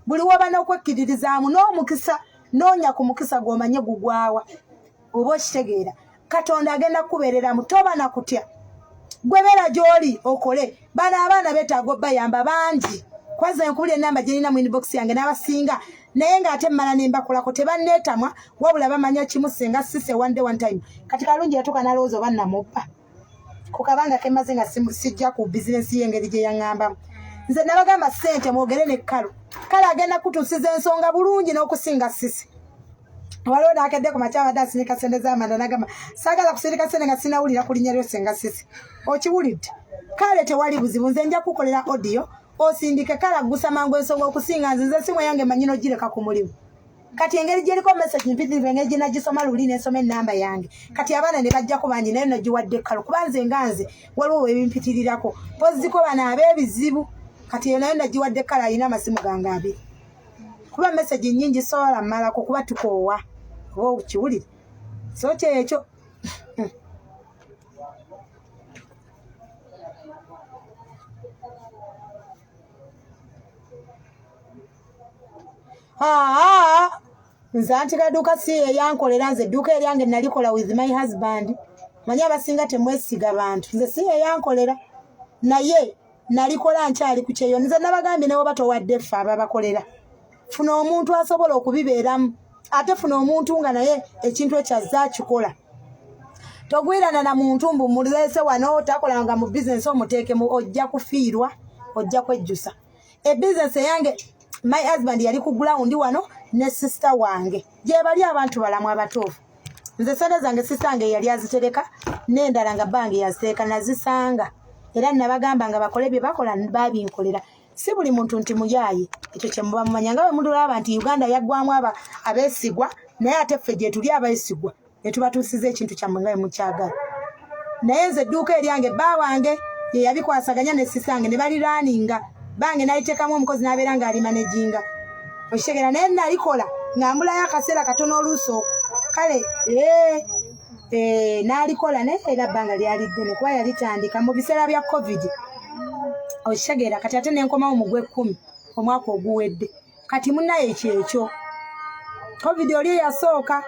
Buli woba n'okwekkiririzaamu n'omukisa, noonya ku mukisa gw'omanye gugwawa, oba okitegeera? Katonda agenda kukubeereramu, toba na kutya. Gwe beera gy'oli okole. Bano abaana beetaaga obbayamba bangi. Kwaza enkubula enamba gye nina mu inbox yange n'abasinga, naye ng'ate mmala ne mbakolako, tebanneetamwa, wabula bamanya kimu, senga sise one day one time. Kati Kalungi yatuuka n'alowooza oba namubba ku kabanga kemaze nga sijja ku bizinesi y'engeri gye yaŋŋambamu. Nze nabagamba ssente mwogere ne Kalo. Kale agenda kutuusiza ensonga bulungi n'okusinga sisi. Waliwo nakedde ku makya abadde asindika sente z'amanda, nagamba saagala kusindika sente nga sinawulira ku linnya lyo senga sisi. Okiwulidde? Kale tewali buzibu, nze nja kukolera audio osindike. Kale aggusa mangu ensonga okusinga nze. Nze simu yange manyi n'ogireka ku mulimu. Kati engeri gyeriko message mpitirivu, engeri gye nagisoma luli nensoma enamba yange, kati abaana ne bajjako bangi, naye nagiwadde ekkalo kuba nze nga nze waliwo webimpitirirako poziko bano ab'ebizibu. Kati eyo nayo nagiwadde ekkalo, alina amasimu gange abiri, kuba message nnyingi sobola mmalako kuba tukoowa, oba okiwulire? So kyekyo. Aa, nze anti kaduuka si yeyankolera. Nze edduuka eryange nalikola with my husband. Manyi abasinga temwesiga bantu. Nze si yeyankolera, naye nalikola nkyali ku kyeyo. Nze nabagambye, newoba towadde ffe ababakolera, funa omuntu asobola okubibeeramu, ate funa omuntu nga naye ekintu ekyo azze akikola. Togwirana na muntu mbu muleese wano takolanga mu bizinesi omuteekemu, ojja kufiirwa, ojja kwejjusa. Ebizinesi eyange, my husband yali ku ground wano ne sister wange, gye bali abantu balamu abatuufu. Nze sente zange sister wange yali azitereka, n'endala nga bange yazitereka, nazisanga. Era nabagamba nga bakole bye bakola, babinkolera. Si buli muntu nti muyaaye, ekyo kye muba mumanya nga bwe mulaba nti Uganda yaggwamu aba abeesigwa, naye ate ffe gye tuli abeesigwa ne tubatuusiza ekintu kyammwe nga bwe mukyagala. Naye nze edduuka eryange, bba wange ye yabikwasaganya ne sisange ne baliraninga bange, naliteekamu omukozi n'abeera ng'ali managinga, okitegeera? Naye nalikola nga mbulayo akaseera katono oluusi okwo. Kale n'alikola, naye era bbanga lyali ddene kuba yalitandika mu biseera bya COVID, okitegeera? Kati ate nenkomawo mu gw'ekkumi omwaka oguwedde. Kati munaye kyekyo, COVID oli eyasooka,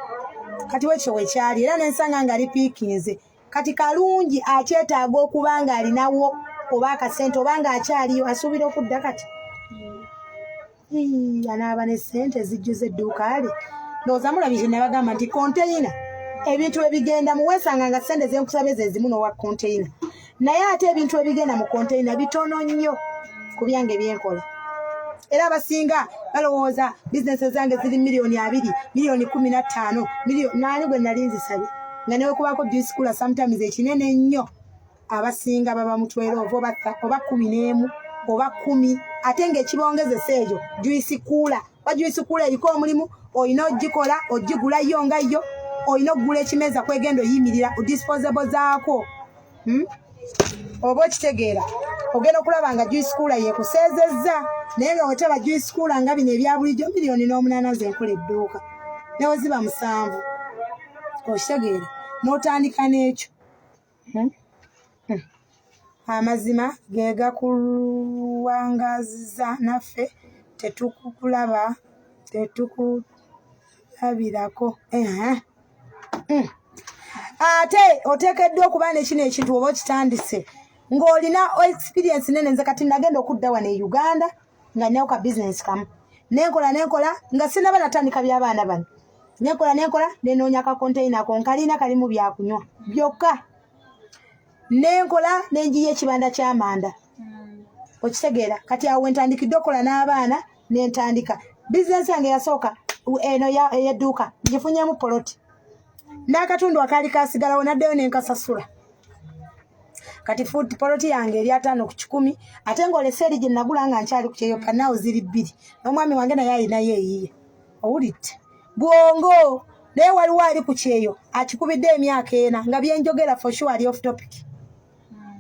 kati wekyo wekyali, era nensanga nga lipiikinze. Kati Kalungi akyetaaga okuba nga alinawo oba akasente oba nga akyaliyo asuubira okudda. Kati anaaba ne ssente ezijjuza edduuka lye. Ndowooza mulabye kye nabagamba nti konteyina ebintu ebigenda muweesanga nga ssente zenkusaba ezo ezimu n'owa konteyina, naye ate ebintu ebigenda mu konteyina bitono nnyo ku byange byenkola. Era abasinga balowooza bizinesi zange ziri 20 miliyoni, 15 miliyoni. Naani gwe nali nzisabye? Nga newekubaako juice cooler sometimes ekinene ennyo, abasinga baba mu 12 oba 11 oba 10, ate ng'ekibongezesa ekyo juice cooler. Ba juice cooler eriko omulimu, olina ogikola, ogigula yo nga yo, olina okugula ekimeeza kwegenda oyimirira disposable zaako. Oba okitegeera, ogenda okulaba nga juice cooler yekuseezezza, naye nga wetaba juice cooler nga bino ebya bulijjo, 8 miliyoni ze nkola edduuka newe ziba 7. Okitegeera, n'otandika n'ekyo. Amazima ge gakuwangaziza, naffe tetukukulaba, tetukulabirako. Ate oteekeddwa okuba ne kino ekintu oba okitandise ng'olina experience nene. Nze kati nagenda okudda wano e Uganda nga ninawo ka bizinesi kamu, nenkola nenkola nga sinaba natandika by'abaana bano, nenkola nenkola, nenoonya ka container ko nkalina kalimu byakunywa byokka, nenkola nenjiya ekibanda ky'amanda. Okitegeera, kati awo wentandikidde okukola n'abaana, nentandika bizinesi yange yasooka eno ey'edduuka, ngifunyemu poloti n'akatundu akaali kasigalawo, naddayo nenkasasula. Kati food poloti yange eri 50 ku 100, ate ng'olese eri gye nagula nga nkyali ku kyeyo, panaawo ziri bbiri, n'omwami wange naye alinayo eyiye. Owulidde bwongo? Naye waliwo ali ku kyeyo akikubidde emyaka 4, nga byenjogera for sure ali off topic,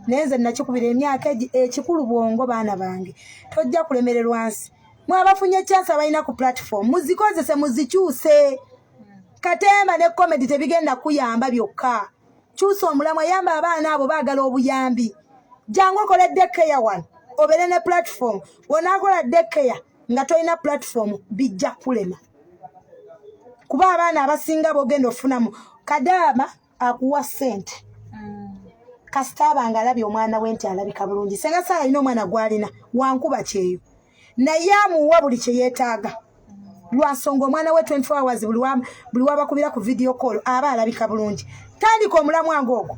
naye nze nakikubira emyaka egi. Ekikulu bwongo, baana bange, tojja kulemererwa nsi. Mwabafunye chance, abalina ku platform muzikozese, muzikyuse. Katemba ne comedy tebigenda kuyamba byokka. Kyusa omulamwa, yamba abaana abo baagala obuyambi. Jangu okole daycare wano, obeere ne platform. Wonaakola daycare nga tolina platform, bijja kulema, kuba abaana abasinga bogenda ofunamu kadaama akuwa ssente kasita aba nga alabye omwana we nti alabika bulungi. Senga saala alina omwana gw'alina wankuba kyeyo, naye amuwa buli kye yeetaaga lwansonga omwana we 24 hours buli wabakubira ku video call aba alabika bulungi. Tandika omulamwa ng'ogwo,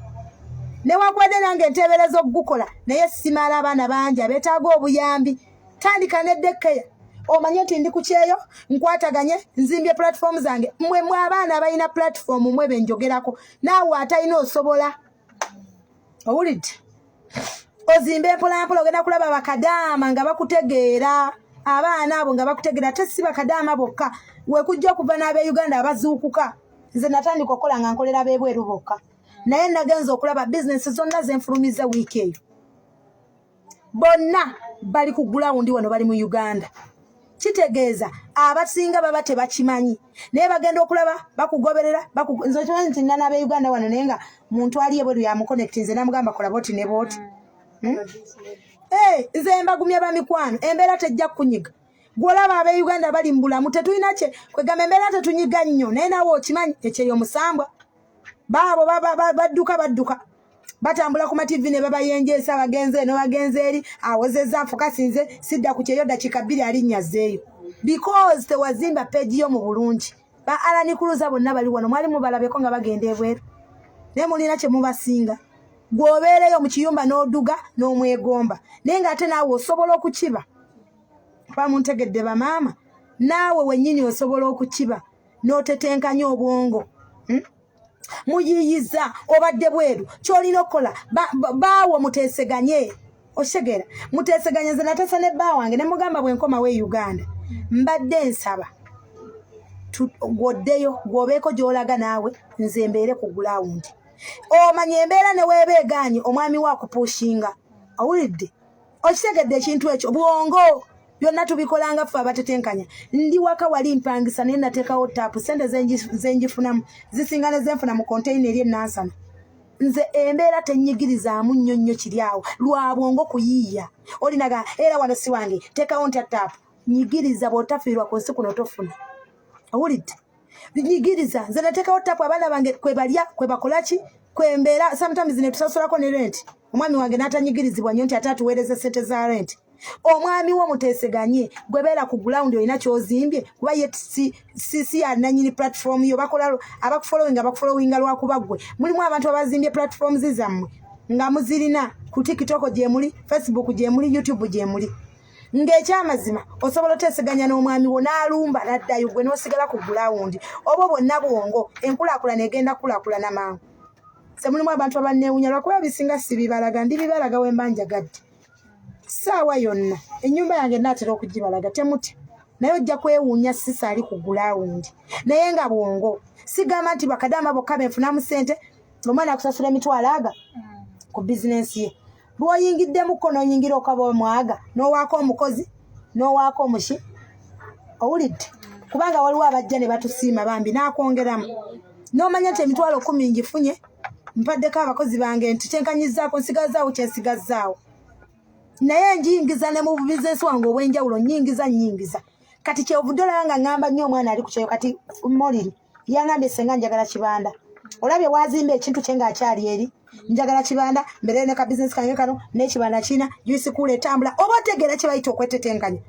newankubadde nange nteebereza okugukola, naye simala. Abaana bangi abeetaaga obuyambi. Tandika ne daycare, omanye nti ndi ku kyeyo, nkwataganye, nzimbye platform zange. Mmwe mwe abaana abalina platform, mwe benjogerako, naawe atalina osobola. Owulidde? Ozimbe mpolampola, ogenda kulaba bakadaama nga bakutegeera, abaana abo nga bakutegeera. Ate si bakadaama bokka, wekujja okuva n'abeuganda abazuukuka. Nze natandika okukola nga nkolera b'ebweru bokka, naye nagenza okulaba bizinesi zonna zenfulumiza wiiki eyo, bonna bali ku ground wano, bali mu Uganda. Kitegeeza abasinga baba tebakimanyi, naye bagenda okulaba bakugoberera. Nze okimanyi nti nina n'abeuganda wano, naye nga muntu ali ebweru yamuconnect, nze namugamba kola boti ne boti. Eh, nze mbagumya bamikwano, embeera tejja kukunyiga. Gwolaba abeuganda bali mu bulamu, tetulina kye kwegamba, embeera tetunyiga nnyo, naye naawe okimanyi ekyeyo omusambwa baabo badduka badduka, batambula ku mativi ne babayenjeesa, bagenze eno, bagenze eri, awozezza nfukasinze sidda ku kyeyo dakiika 2 alinnya azzeeyo, because tewazimba page yo mu bulungi. Ba Alani Kuluza bonna bali wano, mwali mubalabeko nga bagenda ebweru, naye mulina kye mubasinga. Gw'obeereyo mu kiyumba n'oduga n'omwegomba, naye ng'ate naawe osobola okukiba. Kuba muntegedde bamaama, naawe wennyini osobola okukiba n'otetenkanya obwongo. Muyiiyiza obadde bweru, kyolina okukola baawo muteeseganye. Okitegeera? Muteeseganye. Nze nateesa ne bba wange ne mugamba bwe nkomawo e Uganda, mbadde nsaba gw'oddeyo gw'obeeko gy'olaga, naawe nze mbeere ku ground. Omanya embeera ne weeba egaanye, omwami we akupushinga. Owulidde? Okitegedde ekintu ekyo? Bwongo, byonna tubikolanga ffe abatetenkanya. Ndi waka wali mpangisa, naye nateekawo taapu, sente zengifunamu zisinga ne zenfuna mu container eri enansana. Nze embeera tenyigirizaamu nnyo nnyo, kiri awo lwa bwongo kuyiiya. Olinaga era wano si wange, teekawo ntya taapu? Nyigiriza, bw'otafiirwa ku nsi kuno tofuna. Owulidde? Nyigiriza. Nze nateekawo tapu, abaana bange kwe balya, kwe bakola ki, kwembeera. Sometimes ne tusasulako ne rent, omwami wange n'atanyigirizibwa nnyo nti ate atuweereza sente za rent. Omwami wo muteeseganye, gwe beera ku ground, olina ky'ozimbye, kuba ye si yananyini platform yo. Bakola abakufollowinga, bakufollowinga lwakuba ggwe. Mulimu abantu abazimbye platforms zammwe nga muzirina ku TikTok gyemuli, Facebook gyemuli, YouTube gyemuli. Ng'ekyamazima osobola oteeseganya n'omwami wo n'alumba n'addayo gwe n'osigala ku gulawundi obwo bwonna bwongo enkulaakulana egenda kukulaakulana mangu. Se mulimu abantu abanneewunya lwakuba bisinga sibibalaga ndibibalaga we mba njagadde ssaawa yonna. Ennyumba yange naatera okugibalaga temutya naye ojja kwewuunya sisa ali ku gulawundi naye nga bwongo. Sigamba nti bakadaama bokka benfunamu ssente, omwana akusasula emitwalo aga ku bizinensi ye lw'oyingiddemukko n'oyingira okaba omwaga n'owaako omukozi n'owaako omuki owulidde kubanga waliwo abajja ne batusiima bambi n'akwongeramu n'omanya nti emitwalo 10 ngifunye mpaddeko abakozi bange nti kyenkanyizzaako nsigazzaawo kyensigazzaawo naye njiyingiza ne mu bizinensi wange obw'enjawulo nyingiza nyingiza kati kyovudde olaba nga ŋŋamba nnyo omwana ali ku kyeyo kati moliri yangambye senga njagala kibanda olabye wazimba ekintu kye ng'akyali eri njagala kibanda mbeere ne ka bizinesi kange kano n'ekibanda kiina juice cooler etambula oba otegeera kye bayita okwetetenkanya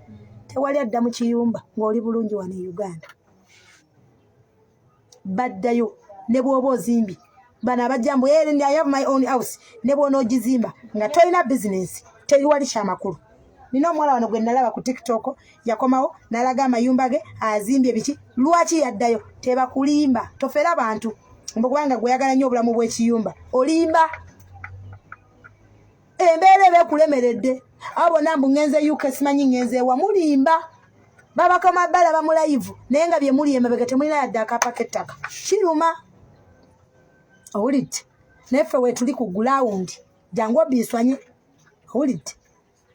tewali adda mu kiyumba ng'oli bulungi wano e Uganda baddayo ne bw'oba ozimbye bano abajja mbu "Eh, I have my own house ne bw'onoogizimba nga tolina bizinesi teriwali kyamakulu. Nina omuwala wano gwe nalaba ku TikTok yakomawo n'alaga amayumba ge azimbye biki lwaki yaddayo tebakulimba tofera bantu mbu kubanga gweyagala nnyo obulamu bw'ekiyumba olimba embeera eba ekulemeredde abo bonna mbu ŋŋenze UK simanyi ŋŋenze ewa mulimba babakoma balaba mu live naye nga bye muli emabega temulina yadde akapa k'ettaka kiruma owulidde naye ffe weetuli ku gulawundi jangu obiiswanye owulidde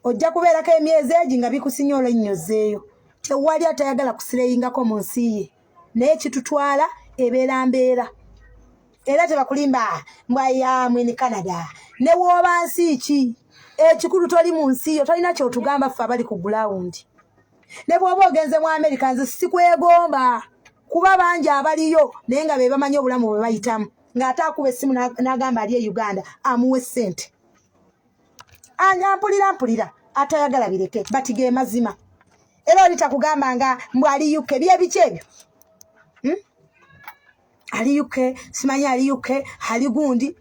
ojja kubeerako emyezi egi nga bikusinye olwennyozeeyo tewali atayagala kusireyingako mu nsi ye naye kitutwala ebeera mbeera era tebakulimba mbwayamwe ni Canada ne wooba nsi ki ekikulu toli mu nsi yo tolina kyotugamba ffe abali ku gulawundi ne bw'oba ogenze mu Amerika nze sikwegomba kuba bangi abaliyo naye nga be bamanyi obulamu bwe bayitamu ng'ate akuba essimu n'agamba ali e Uganda amuwe ssente anya mpulira mpulira atayagala bireke but ge mazima era oli takugamba nga mbw ali UK byebiki ebyo Ali UK simanyi ali UK ali gundi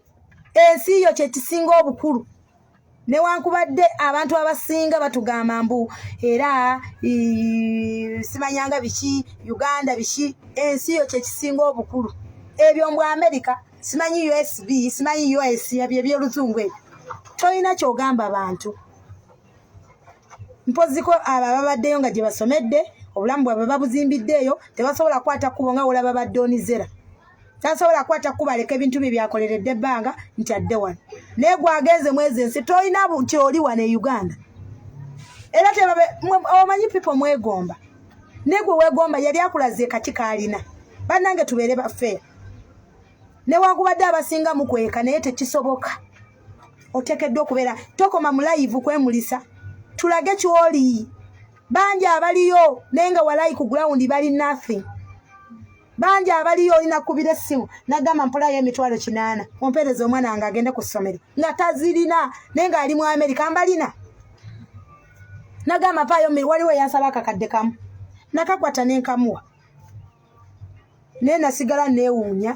ensi yo kyekisinga obukulu newankubadde abantu abasinga batugamba mbu era simanyanga biki Uganda biki ensi yo kyekisinga obukulu ebyo mbw America simanyi USB simanyi US ebyo ebyoluzungu ebyo tolina kyogamba bantu mpoziko abo ababaddeyo nga gye basomedde obulamu bwabwe babuzimbiddeeyo tebasobola kukwata kkubo nga wolaba badonizera tasobola kukwata kkubo aleka ebintu bye byakoleredde ebbanga nti adde wano naye gwagenze mwezi ensi tolina nti oli wano e Uganda era tebabe omanyi people mwegomba naye gwe weegomba yali akulaze kaki kaalina bannange tubeere bafeya newankubadde abasinga mukweka naye tekisoboka oteekeddwa okubeera tokoma mu live kwemulisa tulage kyoli bangi abaliyo naye nga walayi ku ground bali nothing bangi abaliyo olina kubira essimu nagamba mpolayo emitwalo 80 ompeereza omwana wange agende ku ssomero nga tazirina naye ng'ali mu Amerika mbalina nagamba mpaayo waliwo eyansaba akakadde kamu nakakwata nenkamuwa naye nasigala neewuunya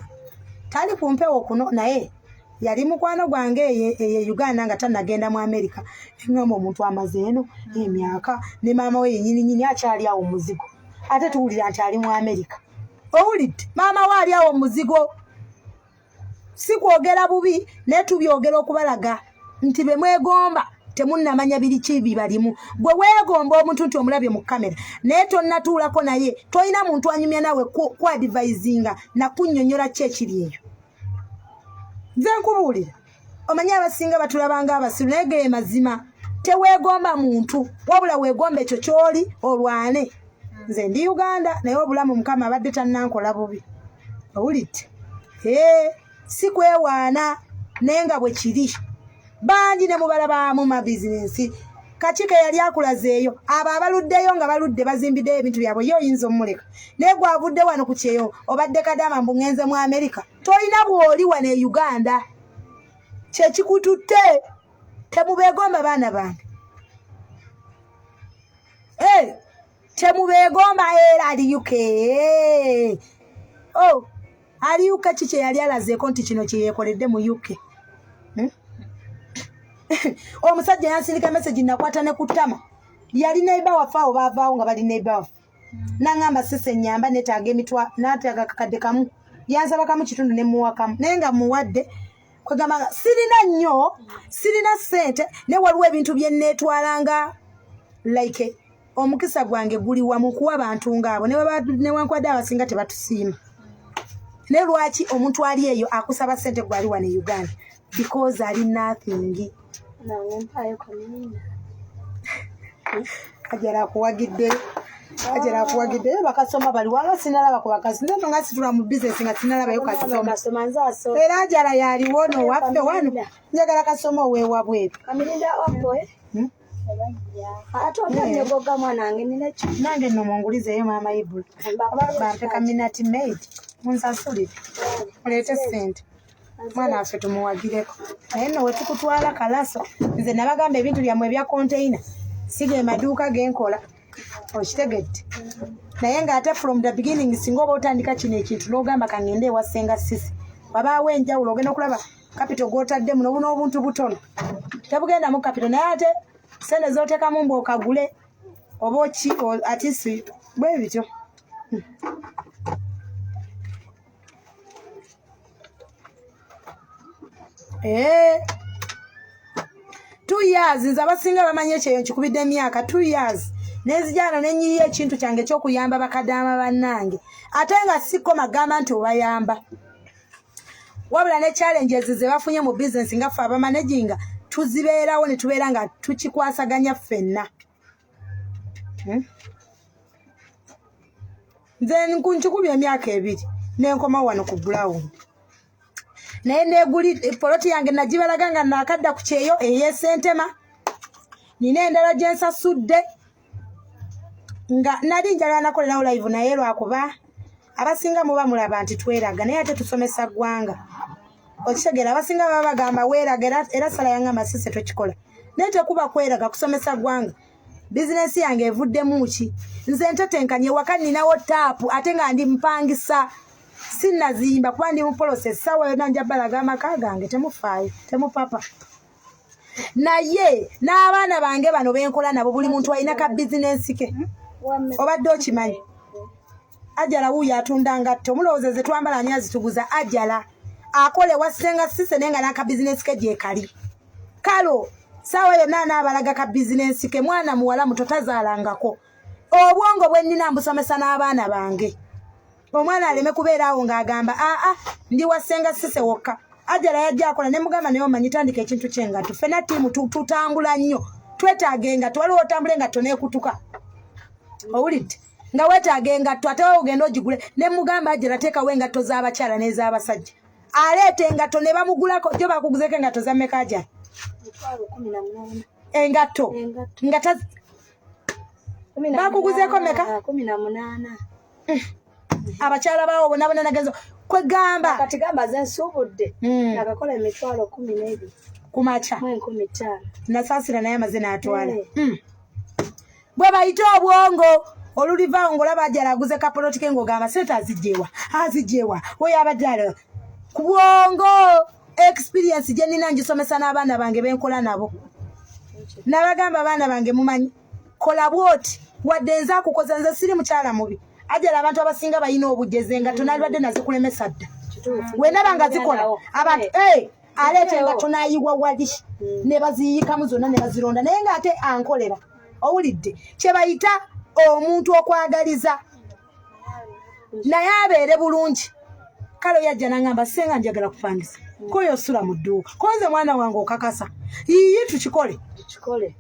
tali ku mpewo kuno naye yali mukwano gwange eye Uganda nga tanagenda mu Amerika eŋŋamba omuntu amaze eno emyaka ne maama we yenyininyini akyali awo muzigo ate tuwulira nti ali mu Amerika owulidde maama we ali awo muzigo si kwogera bubi naye tubyogera okubalaga nti be mwegomba temunnamanya biri ki bibalimu gwe weegomba omuntu nti omulabye mu kamera naye tonnatuulako naye tolina muntu anyumya naawe kuadvisinga nakunnyonnyola ki ekiri eyo nze nkubuulira omanyi abasinga batulabanga abasiru naye ge mazima teweegomba muntu wabula weegomba ekyo ky'oli olwane nze ndi Uganda naye obulamu Mukama abadde tannankola bubi owulidde ee si kwewaana naye nga bwe kiri bangi ne mubalabaamu mabizinensi kakike yali akulazeeyo abo abaluddeyo nga baludde bazimbiddeyo ebintu byabwe ye oyinza omuleka naye gwavudde wano ku kyeyo obadde kadama mbu ŋŋenze mu Amerika tolina bw'oli wano e Uganda kyekikututte temubeegomba baana bange temubeegomba era ali UK oh ali UK ki kye yali alazeeko nti kino kye yeekoledde mu UK Omusajja yansindika message nakwata ne ku ttama. Yali neighbor waffe, awo baavaawo nga bali neighbor waffe. Nangamba, "Sise, nyamba, netaaga emitwa, nataaga kakadde kamu." Yansaba kamu kitundu ne muwa kamu, naye nga muwadde. Kwegamba nga sirina nnyo, sirina ssente, naye waliwo ebintu bye neetwalanga like omukisa gwange guli wamu kuwa bantu ngaabo, newankubadde abasinga tebatusiima. Naye lwaki omuntu ali eyo akusaba ssente gwali wano e Uganda? Because ali nothing. Nange mpaayo kamiina. Ajala akuwagidde, Ajala akuwagidde. Bakasoma bali wala, sinalaba ku bakazi. Nze nga situla mu bizinesi nga sinalabayo kasoma. Kasoma nze aso. Era Ajala yaliwo nowaffe wano. Njagala kasoma owewabweru. Kamirinda opo eh? Hmm? Ate otanyogoga mwana wange, nina ekyo. Nange nno mungulizeeyo maama Ibula, bampe ka Minute Maid, munsasulire, muleete ssente, mwana waffe tumuwagireko. Naye nno wetukutwala kalaso, nze nabagamba ebintu byammwe ebya container si ge maduuka genkola, okitegedde? Naye ng'ate from the beginning, singa oba otandika kino ekintu n'ogamba kangende ewa Ssenga Sisi, wabaawo enjawulo. Ogenda okulaba capital gw'otadde muno, buno obuntu butono tebugendamu capital, naye ate sente z'oteekamu mbu okagule oba oki atisi bwe bityo. Eh. 2 years, nze abasinga bamanyi ekyeyo nkikubidde emyaka 2 years, nenzijano nenyiya ekintu kyange ekyokuyamba bakadaama bannange, ate nga sikko magamba nti obayamba, wabula ne challenges ze bafunye mu business nga ffe abamanaginga tuzibeerawo ne tubeera nga tukikwasaganya ffenna. Nze nkikubye emyaka 2 nenkoma wano ku ground, naye neguli poloti yange nagibalaga nga nakadda ku kyeyo ey'esentema. Nina endala gye nsasudde nga nali njagala nakolerawo live, naye lwakuba abasinga muba mulaba nti tweraga, naye ate tusomesa ggwanga, okitegeera? Abasinga baba bagamba weeraga, era sala yangamba, "Sise, tokikola." Naye tekuba kweraga, kusomesa ggwanga. Bizinesi yange evuddemu ki? Nze ntetenkanye waka, ninawo taapu, ate nga ndi mpangisa, sinnazimba kuba ndi mu process. Saawa yonna nja balaga amaka gange, temufaayo, temupapa. Naye n'abaana bange bano benkola nabo, buli muntu alina ka bizinensi ke. Obadde okimanyi Ajala wuuyo atunda ngatto? Mulowooza ze twambala ani azituguza? Ajala akola ewa Ssenga Sise, naye nga n'akabizinensi ke gyekali. Kalo saawa yonna anaabalaga ka bizinensi ke. Mwana muwala muto, tazaalangako. Obwongo bwe nnina mbusomesa n'abaana bange, omwana aleme kubeera awo ng'agamba, "Aa, ndi wa Ssenga Sise wokka." Ajala yajja akola ne mugamba, "Naye omanyi, tandika ekintu kyengatto. Ffenna ttiimu tutambula nnyo, twetaaga engatto." Waliwo otambula engatto n'ekutuka, owulidde? Nga weetaaga engatto, ate we ogenda ogigule. Ne mugamba, "Ajala, teekawo engatto z'abakyala n'ez'abasajja." Aleeta engatto ne bamugulako. Jo bakuguzeko engatto za mmeka, Ajala? 118,000. Engatto? Engatto. Nga Bakuguzeeko mmeka? 18. Abakyala baawo bonna bonna nagenzo kwegamba. Kati gamba ze nsuubudde, nagakola 120,000 Kumakya? mu 5,000. Nasaasira, naye amaze n'atwala. Eh. Bwe bayita obwongo olulivaawo ng'olaba Ajala aguze kapoloti ke, ng'ogamba sente azigyewa, azigyewa oyo abadde alo ku bwongo. Experience gye nnina ngisomesa n'abaana bange benkola nabo. Nabagamba, "Abaana bange, mumanyi, kola bwoti, wadde nze akukoza, nze siri mukyala mubi." Ajala, abantu abasinga balina obujeze nga tonalibadde nazikulemesa dda. Wenaba nga zikola abantu, eh, aleeta engatto n'ayiwa wali ne baziyiikamu zonna ne bazironda, naye ng'ate ankolera. Owulidde kye bayita omuntu okwagaliza naye abeere bulungi? Kale oyajja nangamba, "Senga, njagala kupangisa." Koyo osula mu dduuka, konze mwana wange okakasa yiyi tukikole. Tukikole.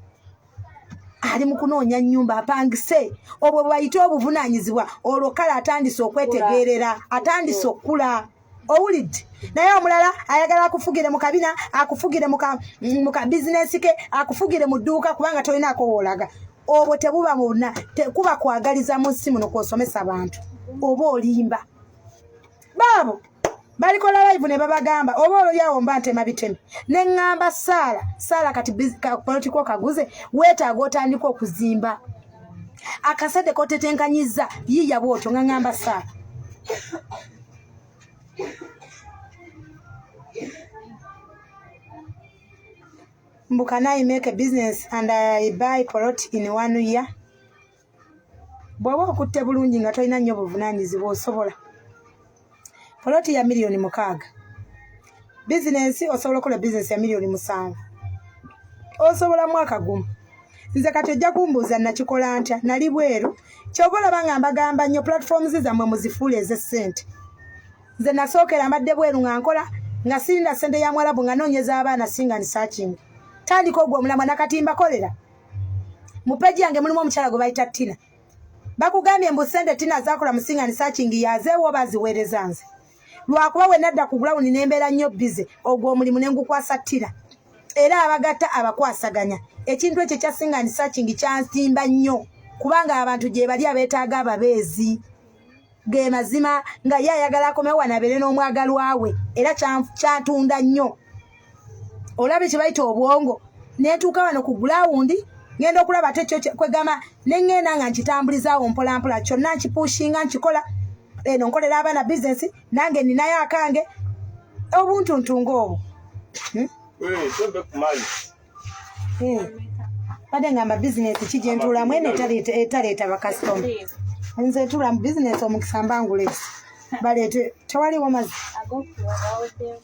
Ali mu kunoonya nnyumba apangise. Obwo bwe bayite obuvunaanyizibwa. Olwo kale atandise okwetegeerera, atandise okukula, owulidde? Naye omulala ayagala akufugire mu kabina, akufugire mu ka bizinensi ke, akufugire mu dduuka, kubanga tolinaako woolaga. Obwo tebuba muna kuba kwagaliza mu nsi muno kwosomesa bantu, oba olimba. Baabo balikola live ne babagamba oba olyawo mba ntema biteme. Ne ŋŋamba Saala, "Saala, kati politiko kaguze, weetaaga otandika okuzimba akasadde kotetenkanyiza yiya bwotyo." Nga ŋŋamba Saala, Mbu can I make a business and I buy plot in one year? Bw'oba okutte bulungi nga tolina nnyo buvunaanyizibwa osobola. Poloti ya 6 million. Bizinensi osobola okukola bizinensi ya 7 million. Osobola mwaka gumu. Nze kati ojja kumbuuza nakikola ntya, nali bweru. Kyova olaba nga mbagamba nnyo platforms zammwe muzifuule ez'essente. Nze nasookera mbadde bweru nga nkola nga sirina ssente ya mwalabu nga noonyeza abaana singa searching. Tandika ogwo omulamwa nakati mbakolera. Mu page yange mulimu omukyala gwe bayita Tina. Bakugambye mbu ssente Tina zaakola mu sing and searching yazeewo baziweereza nze. Lwakuba we nadda ku ground ne mbeera nnyo busy ogwo omulimu ne ngukwasa Tina. Era abagatta abakwasaganya. Ekintu ekyo ekya sing and searching kyansimba nnyo kubanga abantu gye bali abeetaaga ababeezi. Ge mazima nga ye ayagala akomewo wano abeere n'omwagalwa we era kyantunda nnyo. Olabye kye bayita obwongo neetuuka wano ku ground ngenda okulaba ate kyo kwegamba ne ŋŋenda nga nkitambulizaawo mpola mpola kyonna nkipushinga nkikola eno nkolera abaana bizinesi nange ninayo akange obuntuntu ng'obwo. Hmm? Twembe ku mazzi. Badde ngamba bizinesi ki gye ntuulamu eno etaleeta bakasitoma. Nze ntuula mu bizinesi omukisa mbanguleesi baleete tewaliwo mazzi. Ag'okunywa gaweddemu.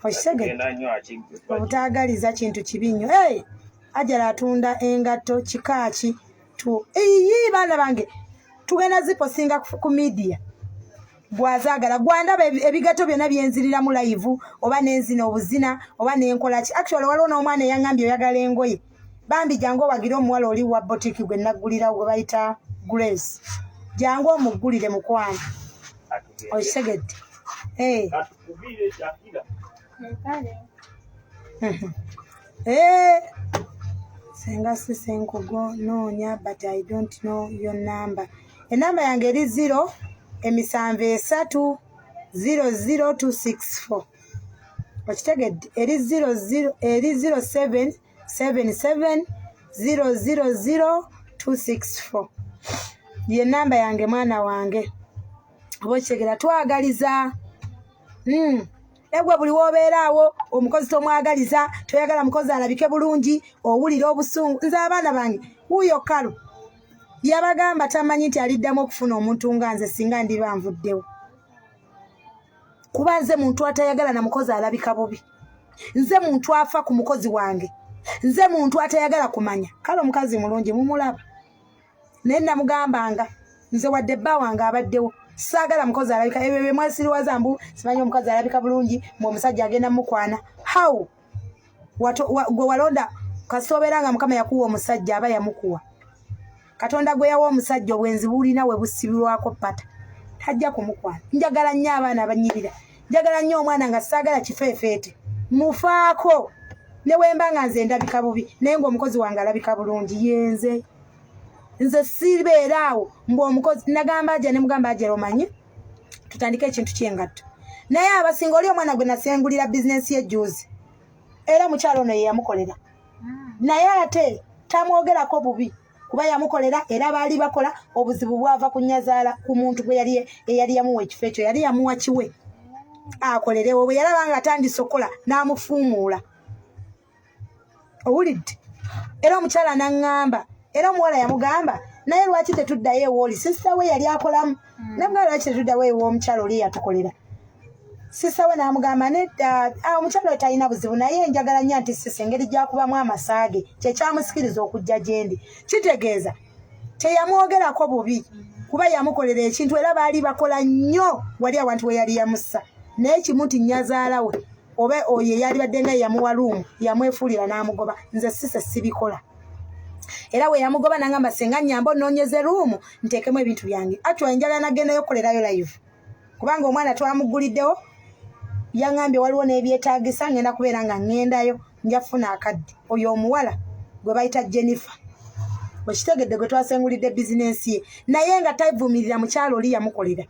Okitegedde? Genda nnyo akigwe. Obutaagaliza kintu kibi nnyo. Hey! Ajala atunda engatto kika ki? Tu iyi baana bange tugenda ziposinga ku media. Gwazaagala gwandaba ebigatto byonna byenziriramu live oba nenzina obuzina oba nenkola ki. Actually waliwo n'omwana eyaŋŋambye oyagala engoye. Bambi jangu owagire omuwala oli wa boutique gwe naggulirawo gwe bayita Grace. Jangu omuggulire mukwano. Atugende. Okitegedde? Hey. Katukubire Shakira. Kale. Eh, senga si senkugo noonya but I don't know your number. Enamba yange eri 0 7 3 00264. Okitegedde? Eri 00 eri 07 77 000 264. Ye namba yange mwana wange. Oba okitegera twagaliza. Egwe buli w'obeera awo omukozi tomwagaliza, toyagala mukozi alabike bulungi, owulira obusungu. Nze abaana bange wuuyo Kalo yabagamba tamanyi nti aliddamu okufuna omuntu nga nze singa ndiba nvuddewo. Kuba nze muntu atayagala na mukozi alabika bubi. Nze muntu afa ku mukozi wange. Nze muntu atayagala kumanya. Kale omukazi mulungi mumulaba. Naye namugambanga nze wadde bba wange abaddewo saagala mukozi alabika ebyo bye mwesiriwaza mbu simanyi omukazi alabika bulungi mbu omusajja agenda mukwana. How? Gwe walonda kasita obeera nga Mukama yakuwa omusajja aba yamukuwa. Katonda gwe yawa omusajja obwenzi bulina we busibirwako pata. Tajja kumukwana. Njagala nnyo abaana abanyirira. Njagala nnyo omwana nga saagala kifeefeete. Mufaako. Ne wemba nga nze ndabika bubi naye ng'omukozi wange alabika bulungi yenze. Nze sibeera awo mbu omukozi nagamba aja ne mugamba aja omanyi tutandike ekintu ky'engatto. Naye abasinga oli omwana gwe nasengulira bizinensi ye juzi. Era mukyalo ono ye yamukolera. Naye ate tamwogerako bubi kuba yamukolera era baali bakola obuzibu bwava ku nnyazaala ku muntu gwe yali eyali yamuwa ekifo ekyo yali yamuwa kiwe akolerewo bwe yalaba nga atandise okukola n'amufuumuula. Owulidde? Era omukyala n'aŋŋamba era omuwala yamugamba naye lwaki tetuddayo ewooli sisita we yali akolamu namugamba lwaki tetuddayo ew'omukyala oli eyatukolera sisita we n'amugamba nedda omukyala oyo talina buzibu naye njagala nnyo nti sisa engeri gy'akubamu amasaage kyekyamusikiriza okujja gye ndi kitegeeza teyamwogerako bubi kuba yamukolera ekintu era baali bakola nnyo wali awantu we yali yamussa naye kimu nti nnyazaala we oba oyo eyalibadde nga yamuwa room yamwefuulira n'amugoba nze sise sibikola era we yamugoba n'angamba senga nnyamba onnoonyeze room nteekemu ebintu byange actually njagala nagendayo okukolerayo live kubanga omwana twamuguliddewo yaŋŋambye waliwo n'ebyetaagisa ngenda kubeera nga ŋŋendayo nja kufuna akadde oyo omuwala gwe bayita Jennifer okitegedde gwe twasengulidde bizinensi ye naye nga tavumirira mukyalo oli yamukolera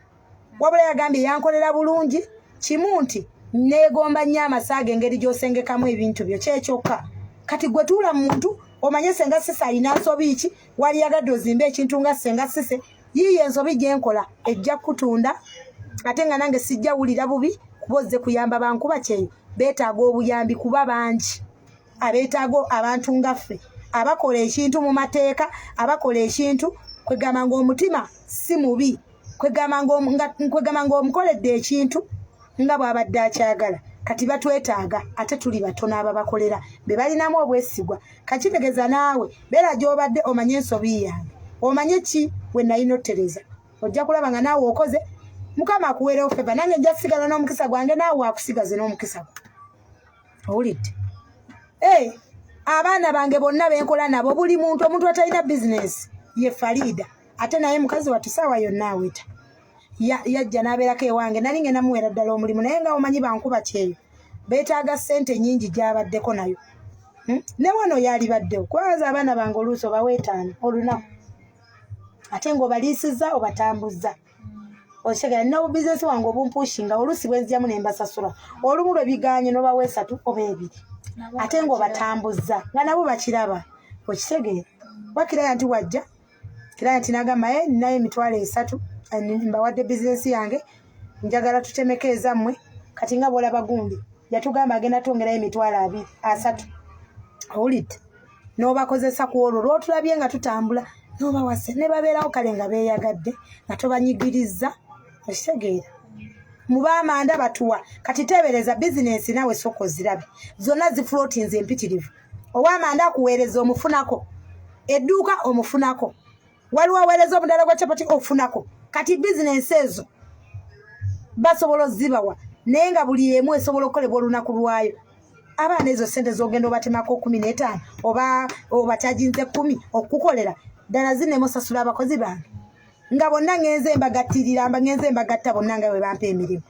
wabula yagambye yankolera bulungi kimu nti neegomba nnyo amasaaga engeri gy'osengekamu ebintu byo kyekyokka kati gwe tuula muntu omanye senga sise alina nsobi ki waliyagadde ozimbe ekintu nga senga sise yiiyo ensobi gyenkola ejja kutunda ate nga nange sijja wulira bubi kuba ozze kuyamba bankuba kyeyo beetaaga obuyambi kuba bangi. Abeetaaga abantu nga ffe abakola ekintu mu mateeka, abakola ekintu kwegamba ng'omutima si mubi, kwegamba ng'omukoledde ekintu nga bw'abadde akyagala. Kati batwetaaga, ate tuli batono ababakolera be balinamu obwesigwa. Kakitegeeza naawe beera gy'obadde omanye ensobi yange, omanye ki we nalina ottereza, ojja kulaba nga naawe okoze. Mukama akuweerewo favour, nange nja kusigala n'omukisa gwange, naawe akusigaze n'omukisa gwe. Owulidde? Hey, abaana bange bonna benkola nabo, buli muntu, omuntu atalina bizinesi ye Farida, ate naye mukazi wattu saawa yonna aweta. Yajja n'abeerako ewange, nali ngenda muweera ddala omulimu, naye nga omanyi bankuba kyeyo beetaaga ssente nnyingi gy'abaddeko nayo. Ne wano yalibaddewo kubanza abaana bange oluusi obawa 5 olunaku, ate ng'obaliisizza, obatambuzza, okitegera? Nina obubizinesi wange obumpushinga, oluusi bwenzyamu ne mbasasula, olumu lwe biganye n'obawa 3 oba 2, ate ng'obatambuzza nga nabo bakiraba, okitegeera? Wa client wajja, client n'agamba, "E, ninayo 30,000, mbawadde bizinesi yange, njagala tutemeko ezammwe." Kati nga bw'olaba gundi yatugamba agenda twongerayo 20,000, 30. Owulidde? N'obakozesa ku olwo lw'otulabye nga tutambula, n'obawase ne babeerawo, kale nga beeyagadde, nga tobanyigiriza, okitegeera? Mubamanda batuwa. Kati teebereza bizinensi naawe sooka ozirabe zonna zifloatinze empitirivu. Ow'amanda akuweereza, omufunako, edduuka omufunako, waliwo aweereza omudala gwa capati, ofunako. Kati bizinensi ezo basobola ozibawa, naye nga buli emu esobola okukolebwa olunaku lwayo. Abaana ezo sente zogenda obatemako 15 oba obakyajinze 10 okukukolera ddala zinemu osasula abakozi bange nga bonna ngenze mbagattirira, mba ngenze mbagatta bonna nga bwe bampa emirimu.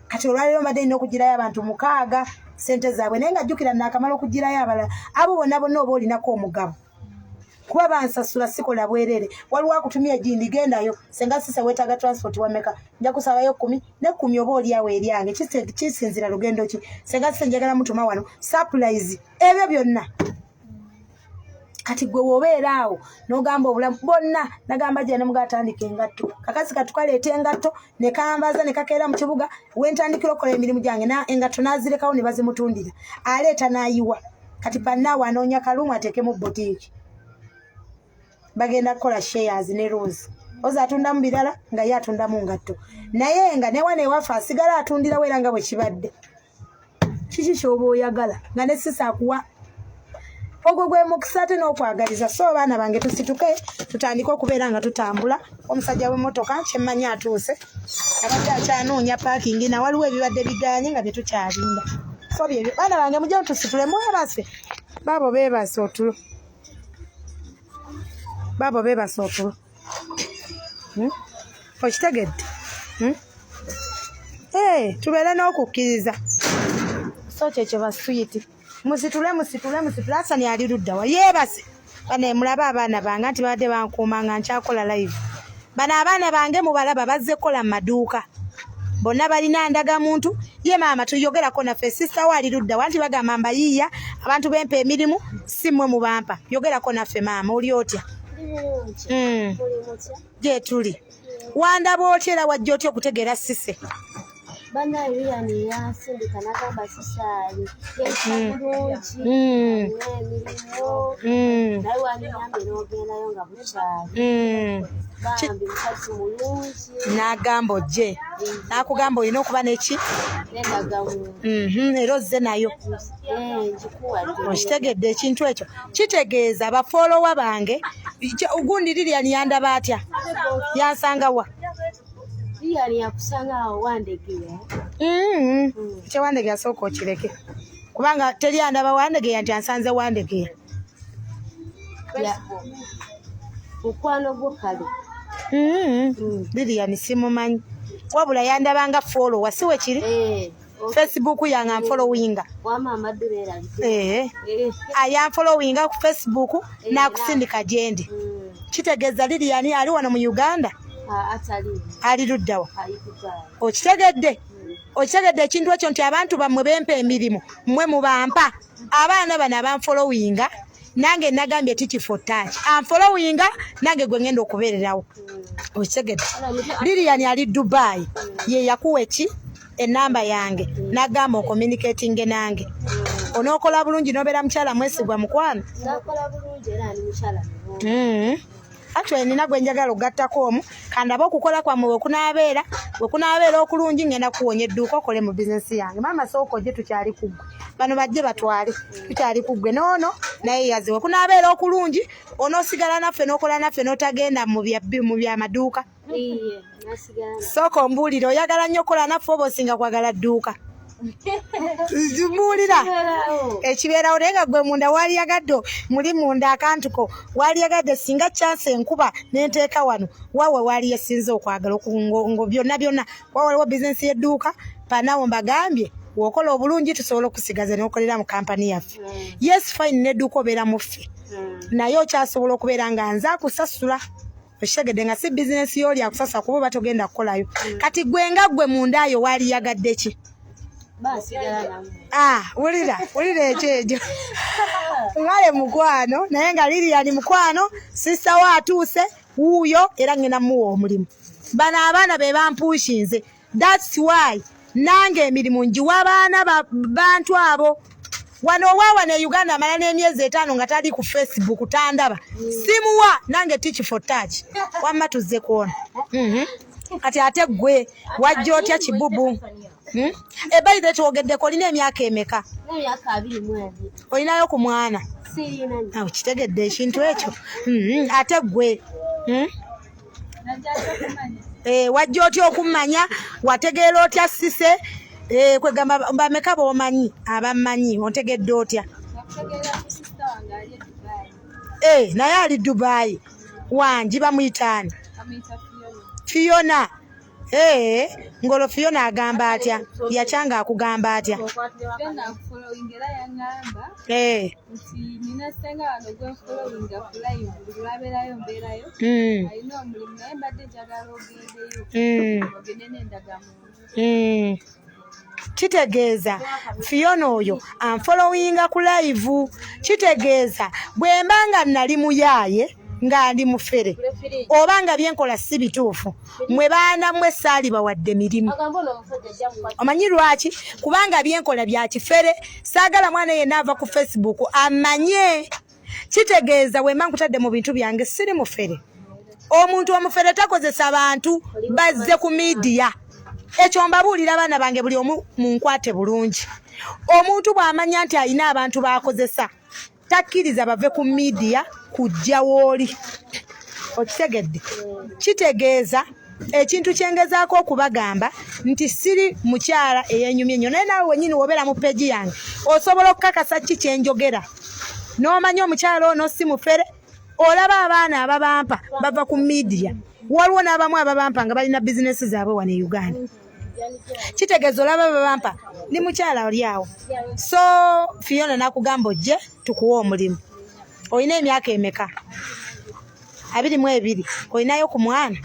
Kati olwaleero mbadde nina okugirayo abantu 6 sente zaabwe, naye nga jjukira naakamala okugirayo abalala abo bonna bonna oba olinako omugabo, kuba bansasula, sikola bwerere. Waliwo akutumya egindi, gendayo, senga sisa weetaaga transport wameka, nja kusabayo 10 ne 10 oba oliawo eryange. Kisinzira lugendo ki. Senga sisa njagala mutuma wano supplies, ebyo byonna. Kati gwe wobeera awo n'ogamba obulamu bonna, nagamba gya nemuga atandika engatto, kakasi katukaleeta engatto ne kambaza ne kakeera mu kibuga wentandikira okukola emirimu gyange, engatto n'azirekawo ne bazimutundira, aleeta n'ayiwa. Kati bannaawe anoonya kalumu ateekemu botiiki, bagenda kukola shares ne Rose. Rose atundamu birala nga ye atundamu ngatto, naye nga newana ewaffe asigala atundirawo era nga bwe kibadde. Kiki kyoba oyagala nga ne sisa akuwa, ogwo gwe mukisa ate n'okwagaliza. So abaana bange, tusituke tutandike okubeera nga tutambula. Omusajja w'emmotoka kyemmanyi atuuse, abadde akyanoonya parking, na waliwo ebibadde biganye nga byetukyalinda. So byebyo, baana bange, mujje tusitule. Mwebase, baabo beebase otulo, baabo beebase otulo. Okitegedde? Eh, tubeere n'okukkiriza. So kyekyo baswiti, musitule, musitule, musitule. Asani ali luddawa? Yeebase. Bane mulabe abaana bange, anti babadde bankuuma nga nkyakola live. Bano abaana bange mubalaba, bazze kukola mu maduuka, bonna balina ndagamuntu. Ye maama, tuyogerako naffe. Sister we ali luddawa? Anti bagamba mbayiiya abantu bempa emirimu, si mmwe mubampa. Yogerako naffe maama, oli otya? Gye tuli. Wandaba otya era wajja otya okutegeera sise? Banaye, Liyani yansindika nagamba sisaali yeyisa bulungi, alina emirimu, naye wandiyambye n'ogendayo nga bukyali. Bambi mukazi mulungi. N'agamba ojje, n'akugamba olina okuba neki? N'endagamuntu. Era ozze nayo? Eh, ngikuwadde. Okitegedde ekintu ekyo? Kitegeeza bafollower bange. Gundi Lilian yandaba atya? Yansanga wa? Liyani yakusanga awo Wandegeya. Kyewandegeya sooka okireke, kubanga teri andaba Wandegeya nti ansanze Wandegeya. Mukwano gwo kale. Lilian simumanyi, wabula yandabanga follower, si we kiri? Eh, Facebook yange anfollowinga. Wama amaddu beerabidde. Eh. Eh. Ayanfollowinga ku Facebook n'akusindika gyendi. Kitegeeza Lilian ali wano mu Uganda? Ah, atali. Ali luddawa? Ali Dubai. Okitegedde? Okitegedde ekintu ekyo nti abantu bammwe bempa emirimu, mmwe mubampa? Abaana bano abanfollowinga nange nagambye tit for tat, anfollowinga nange gwe ngenda okubeererawo. Okitegedde? Lilian ali Dubai, ye yakuwa eki enamba yange n'agamba ocommunicatinge nange. Onookola bulungi n'obeera mukyala mwesigwa mukwano? Nakola bulungi era ndi mukyala mulungi. Actually nina gwe njagala okugattako omu, kandabe okukola kwammwe wekunaabeera wekunaabeera okulungi, ngenda kuwonya edduuka okole mu bizinesi yange. Maama sooka ojje, tukyali ku ggwe, bano bajje batwale, tukyali ku ggwe noono naye yaze. Wekunaabeera okulungi onoosigala naffe n'okola naffe n'otagenda mu bya mu byamaduuka? Iye, nasigala. Sooka ombuulire, oyagala nnyo okukola naffe oba osinga kwagala dduuka? Mbuulira. Kibeerawo. Ekibeerawo, naye nga gwe munda waliyagadde muli munda akantuko waliyagadde singa chance enkuba nenteeka wano wawe waliyesinze okwagala ngo byonna byonna wa waliwo bizinesi y'edduuka panawo. Mbagambye wokola obulungi tusobola okusigaza n'okolera mu kampani yaffe. Yes, fine, n'edduuka obeera muffe, naye okyasobola okubeera nga nze akusasula, okitegedde, nga si bizinesi y'oli akusasula kuba oba togenda kukolayo. Kati gwe nga gwe mundaayo waliyagadde ki? Basigala nammwe. Ah, wulira wulira ekyo ekyo ngale mukwano, naye nga Lilian mukwano sister we atuuse wuuyo era ngenda muwa omulimu. Bano abaana be bampushinze, that's why nange emirimu ngiwa abaana bantu abo wano owa wano e Uganda amala n'emyezi 5 nga tali ku Facebook tandaba, simuwa nange tit for tat. Wamma tuzze kuona. Kati ate gwe wajja otya kibubu? Hmm? Ebayire twogeddeko, olina emyaka emeka? N'emyaka 22. Olinayo ku mwana? Sirina nnyo. Awo kitegedde ekintu ekyo. Ate gwe? Hmm? Eh, wajja otya okummanya? Wategeera otya Sise? Eh, kwegamba bameka b'omanyi abammanyi? Ontegedde otya? Nakutegeera ku sister wange ali e Dubai. Eh, naye ali Dubai wangi bamuyitaani? Amuyita Fiona. Fiona. Eh, ngolo Fiona agamba atya? Yakyanga akugamba atya? Fiona akufollowing era yaŋŋamba nti nina ssenga wano gwe nfollowinga ku live, buli lwabeerayo mbeerayo. Alina omulimu naye mbadde njagala ogendeyo. Ogende n'endagamuntu. Kitegeeza Fiona oyo anfollowinga ku live, kitegeeza bwe mba nga nali muyaaye nga ndi mufere oba nga byenkola si bituufu, mwe baana mmwe saali bawadde mirimu. Agamba ono omusajja ajja mukwata. Omanyi lwaki? Kubanga byenkola bya kifere, saagala mwana yenna ava ku Facebook amanye. Kitegeeza bwe mba nkutadde mu bintu byange siri mufere. Omuntu omufere takozesa bantu bazze ku media. Ekyo mbabuulira abaana bange, buli omu munkwate bulungi. Omuntu bw'amanya nti alina abantu b'akozesa, takkiriza bave ku media kujja w'oli, okitegedde? Kitegeeza ekintu kyengezaako okubagamba nti siri mukyala eyenyumya ennyo, naye naawe wenyini wobeera mu page yange osobola okukakasa ki kyenjogera n'omanya omukyala ono si mufere. Olaba abaana ababampa bava ku media, waliwo n'abamu ababampa nga balina bizinesi zaabwe wano e Uganda. Kitegeeza olaba babampa ndi mukyala oli awo. So Fiona nakugamba ojje tukuwe omulimu. Olina emyaka emeka? 22. Olinayo ku mwana?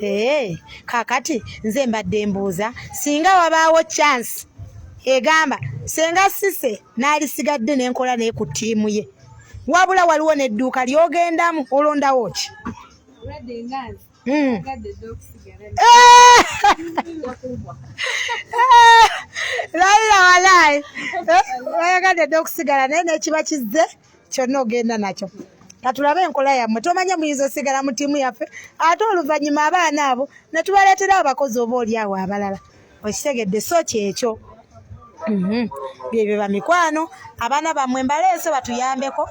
Ee, kakati nze mbadde mbuuza, singa wabaawo chance egamba senga Sise n'alisigadde n'enkola naye ku ttiimu ye, wabula waliwo n'edduuka ly'ogendamu, olondawo ki? Already nga nze gadde dda okusigala. Layira walayi wayagadde dda okusigala, naye nekiba kizze kyonna ogenda nakyo. Katulabe enkola yammwe. Tomanya, muyinza osigala mu ttiimu yaffe ate oluvannyuma abaana abo ne tubaleetera abakozi oba oli awo abalala, okitegedde? So kyekyo. Byebyo bamikwano, abaana bammwe mbaleese batuyambeko,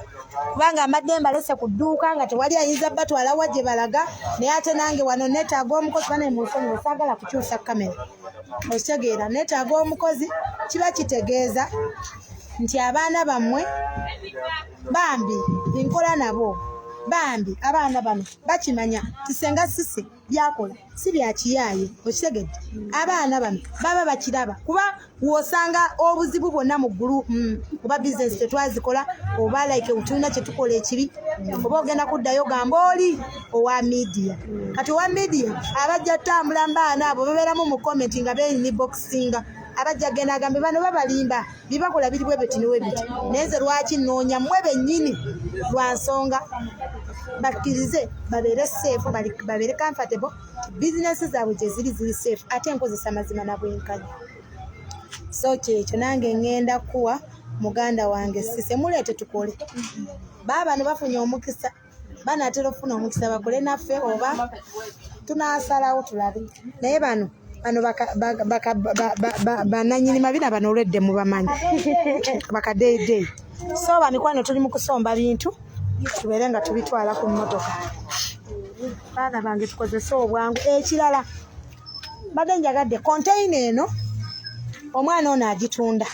kubanga mbadde mbalese ku dduuka nga tewali ayinza batwala wa gye balaga, naye ate nange wano neetaaga omukozi. Bane munsonyiwe, saagala kukyusa kamera, okitegeera? Neetaaga omukozi. Kiba kitegeeza nti abaana bammwe bambi nkola nabo, bambi abaana bano bakimanya ti senga Sise byakola si bya kiyaaye, okitegedde? Abaana bano baba bakiraba, kuba wosanga obuzibu bwonna mu ggulu, oba bizinesi tetwazikola oba like tulina kyetukola ekibi, oba ogenda kuddayo gamba oli owa media. Kati owa media abajja tutambula mbaana abo babeeramu mu comment nga beiniboxinga, abajja genda agambe bano babalimba, byebakola biri bwe biti niwe biti. Naye nze lwaki nnoonya mmwe bennyini? Lwa nsonga bakkirize babeere safe, babeere comfortable, bizinesi zaabwe gye ziri ziri safe, ate nkozesa mazima na bwenkanya. So kyekyo, nange ŋŋenda kuwa Muganda wange sise muleete tukole. Baabano bafunye omukisa, banaatera okufuna omukisa bakole naffe, oba tunaasalawo tulabe. Naye bano bano bananyini mabina bano olwedde mubamanyi bakadeedeeyi. So bamikwano, tuli mu kusomba bintu tubeere nga tubitwala ku mmotoka. Baana bange, tukozese obwangu. Ekirala, mbadde njagadde konteyina eno, omwana ono agitunda.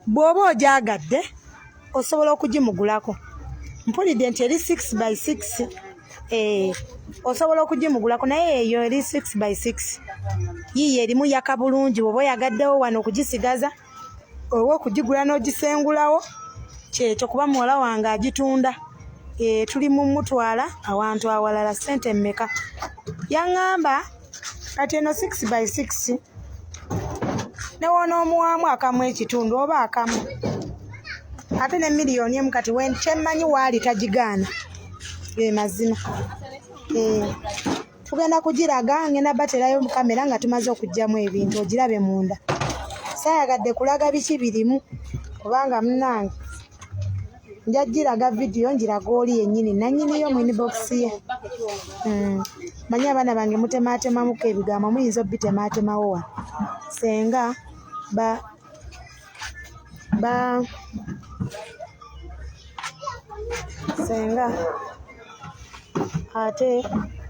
Bw'oba ogyagadde osobola okugimugulako. Mpulidde nti eri 6 by 6. Osobola okugimugulako, naye eyo eri 6 by 6, yiiyo erimu yaka bulungi. Bw'oba oyagaddewo wano okugisigaza oba okugigula n'ogisengulawo, kyekyo, kuba muwala wange agitunda. Tuli mu mutwala awantu awalala. Ssente mmeka yaŋŋamba? Kati eno 6 by 6, ne woonoomuwaamu akamu ekitundu oba akamu, ate ne 1 million. Kati kyemmanyi waali tagigaana, ge mazima. Tugenda kugiraga, ngenda baterayo mu kamera nga tumaze okuggyamu ebintu, ogirabe munda. Saayagadde kulaga biki birimu kubanga munnange nja giraga vidiyo, ngiraga oli yennyini nannyiniyo mu inbox ye. Manyi abaana bange mutemaatemamuko ebigambo, muyinza obitemaatemawo wano. Senga ba ba senga ate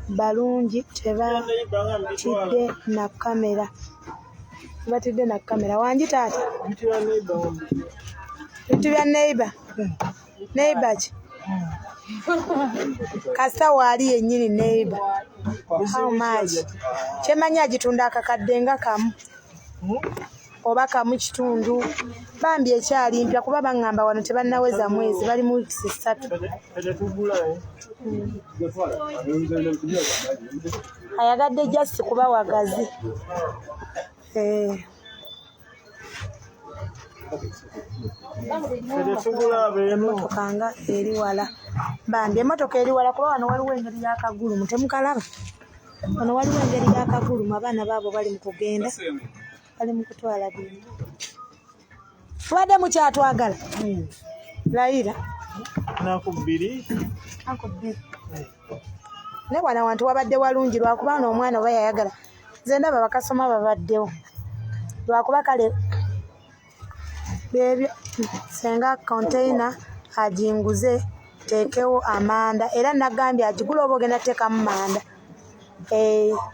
balungi, tebatidde na kamera, tebatidde na kamera. Wangi taata, bintu bya neighbor. Neighbor ki? Kasita waali yennyini neighbor. How much? Kyemanyi agitunda akakadde nga kamu oba kamu kitundu. Bambi ekyali mpya, kuba baŋŋamba wano tebannaweza mwezi, bali mu weeks 3. Ayagadde just kuba wagazi. Emmotoka nga eri wala bambi, emmotoka eri wala, kuba wano waliwo engeri y'akagulumu, temukalaba? Wano waliwo engeri y'akagulumu. Abaana baabo bali mu kugenda, bali mu kutwala bintu. Tubadde mukyatwagala layira. Naku 2. Naku 2. Naye wano awantu wabadde walungi, lwakuba ono omwana oba yayagala. Nze ndaba bakasoma babaddewo, lwakuba kale byebyo. Senga container aginguze teekewo amanda, era nagambye agigula oba ogenda teekamu manda.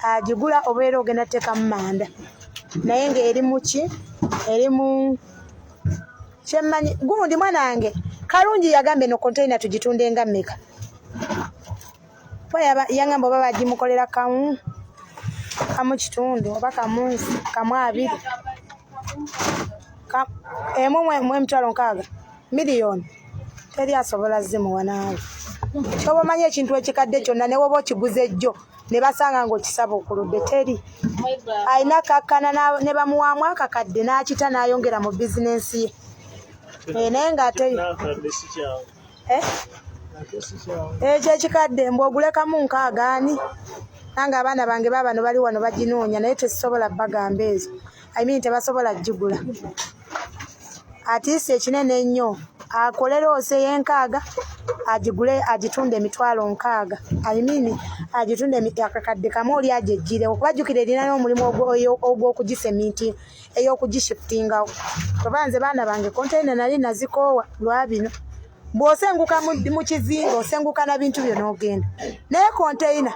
Agigula obeera ogenda teekamu manda, naye ng'eri mu ki, eri mu kyemmanyi gundi. Mwana wange Kalungi yagambye no container tugitunde nga mmeka? Kuba yaŋŋamba oba bagimukolera kamu, kamu kitundu oba kamu, kamu abiri. Emu mu 60,000 miliyoni, teri asobola zimuwa naawe. Kyoba omanyi ekintu ekikadde kyonna, ne woba okiguze ejjo ne basanga ng'okisaba okuludde, teri alina kakkana ne bamuwaamu akakadde n'akita n'ayongera mu bizinensi ye. Naye ng'ate N'akadde si kyangu. Eh? Ate si kyangu. Ekyo ekikadde mbu ogulekamu nkaaga ani? Nange abaana bange baabano bali wano baginoonya, naye tezisobola bagamba ezo, I mean tebasobola gigula. Atiisi ekinene ennyo akolera ose ey'enkaaga, agigule agitunde 60,000, I mean agitunde akakadde kamu, oli agyeggirewo, kuba jjukira erina n'omulimu ogw'okugiseminti, ey'okugishiftingawo. Kuba nze baana bange konteyina nali nazikoowa lwa bino. Bw'osenguka mu kizinga osenguka na bintu byo n'ogenda, naye konteyina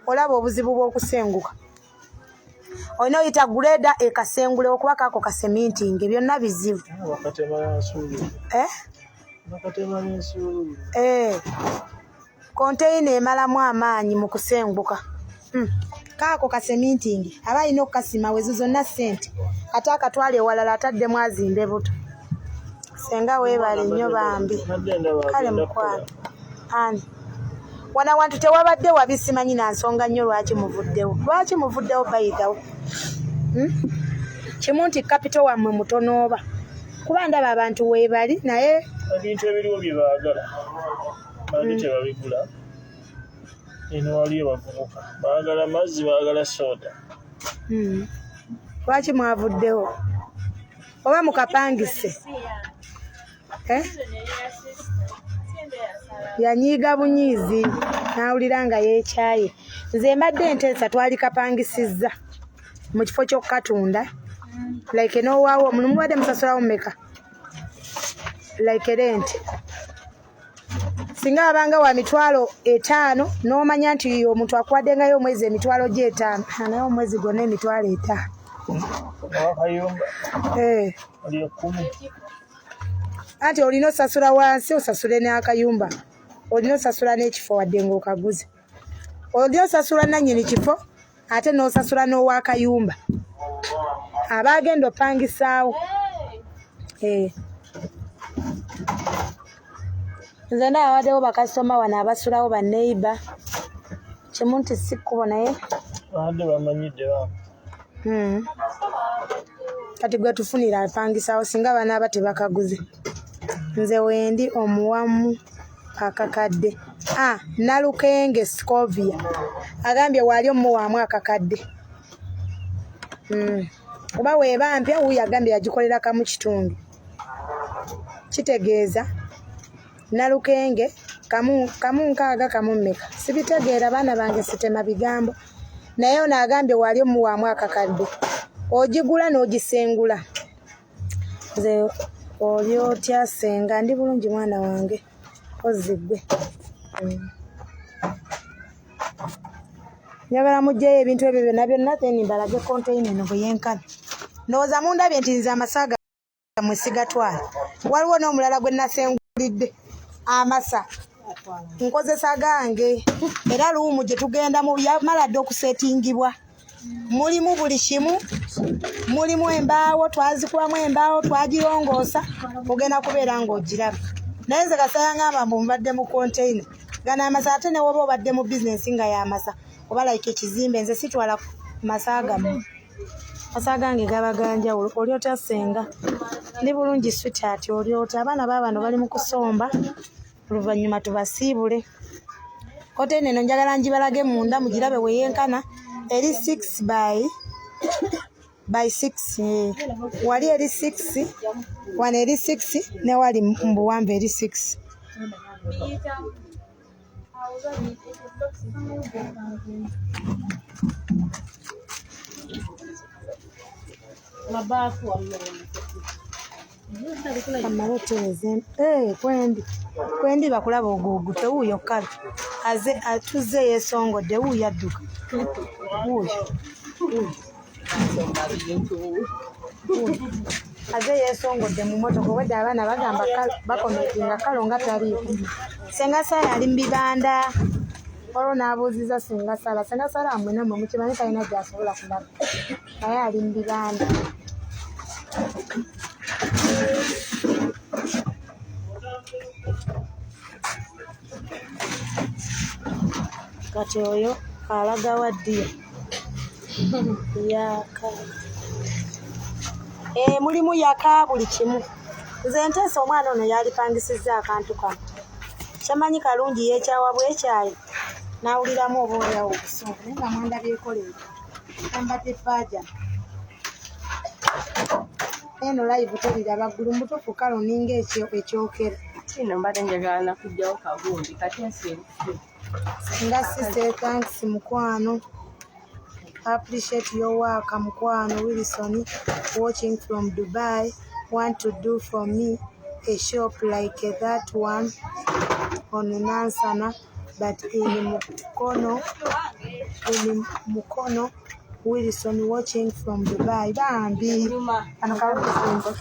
olaba obuzibu bw'okusenguka. Olina oyita grader ekasengulewo, kuba kaako kasemintingi, byonna bizibu. Bakatema n'ensuulu. Eh? Bakatema n'ensuulu. Konteyina emalamu amaanyi mu kusenguka. Kaako kasemintingi aba alina okukasima, wezo zonna ssente, ate akatwala ewalala ataddemu azimbe buto. Senga weebale nnyo bambi. Nadde ndaba Kale agenda. Mukwano, ani wano awantu tewabadde wabi, simanyi na nsonga nnyo lwaki muvuddewo, lwaki muvuddewo bayitawo. Kimu nti capital wammwe mutono, oba kuba ndaba abantu weebali naye. Ebintu ebiriwo bye baagala bandi tebabigula. Eno waliyo bavubuka baagala mazzi, baagala soda. Lwaki mwavuddewo? Oba mukapangise. Eh? Yanyiiga bunyiizi n'awulira nga yeekyaye. Nze mbadde nteesa twali kapangisizza mu kifo ky'okukatunda. Like n'owaawo omulimu mubadde musasulawo mmeka? Like rent. Singa abanga wa 500,000 n'omanya nti omuntu akuwaddengayo omwezi 500,000. Naye omwezi gwonna 500,000. Owakayumba. Eh. Ali 10. Anti olina osasula wansi osasule n'akayumba. Olina osasula n'ekifo wadde ng'okaguze. Olina osasula nannyini kifo ate n'osasula n'owakayumba. Aba agenda opangisaawo. Eh. Nze ndaba abaddewo bakasitoma wano abasulawo ba neighbor. Kimu nti si kkubo naye. Babadde bamanyidde bambi. Kati gwe tufunira apangisaawo singa banaaba tebakaguze. Nze wendi omuwamu akakadde. Ah, Nalukenge Scovia agambye waali omuwaamu akakadde. Oba weeba mpya wuuyo agambye yagikolera kamu kitundu. Kitegeeza Nalukenge kamu 6 kamu mmeka. Sibitegeera baana bange sitema bigambo. Naye ono agambye waali omuwaamu akakadde. Ogigula n'ogisengula. Nze oli otya ssenga? Ndi bulungi mwana wange. Ozigwe. Njagala muggyeyo ebintu ebyo byonna byonna then mbalage container eno bwe yenkana. Ndowooza mundabye nti nze amasa gammwe sigatwala. Waliwo n'omulala gwe nasengulidde amasa. Nkozesa gange era luumu gye tugendamu yamala dda okusetingibwa. Mulimu buli kimu, mulimu embaawo, twazikubamu embaawo, twagirongoosa, ogenda kubeera ng'ogiraba. Naye nze kasita yangamba mbu mbadde mu container. Gano amasa ate ne woba obadde mu bizinensi nga y'amasa oba like ekizimbe, nze sitwala masa gammwe. Masa gange gaba ga njawulo. Oli otya ssenga? Ndi bulungi sweetheart, oli otya? Abaana baabano bali mu kusomba, oluvannyuma tubasiibule. Container eno njagala ngibalage munda mugirabe we yenkana. Eri 6 by 6. Wali eri 6, wano eri 6, ne wali mu buwanvu eri 6. Kamale otereeze. Kwendi. Kwendi bakulaba ogwo tewuuyo kale. Aze atuzze yeesongodde wuuyo adduka. Wuuyo. Wuuyo. Aze yeesongodde mu mmotoka obwedda abaana bagamba bakometinga kalo nga taliiko. Ssenga Sarah ali mu bibanda. Olwo n'abuuzizza Ssenga Sarah. Ssenga Sarah mmwe nammwe mukimanyi talina gy'asobola kulaba. Naye ali mu bibanda. Kati oyo alaga wa ddiya? Yaka. Mulimu yaka buli kimu. Nze nteesa omwana ono yalipangisizza akantu kano. Kyemanyi kalungi yeekyawa bwekyayi n'awuliramu oba oliawo obusungu naye nga mwandabyeko leero. Yambadde paajama. Eno live teriraba ggulu mu butuufu kalo ninga ekyokera. Kino mbadde njagala nakuggyawo kagundi kati ensi eruffe. Nga sise thanks mukwano. Appreciate your work mukwano. Wilson watching from Dubai. Want to do for me a shop like that one on Nansana but in Mukono. Wilson watching from Dubai. Bambi. Kano ka inbox.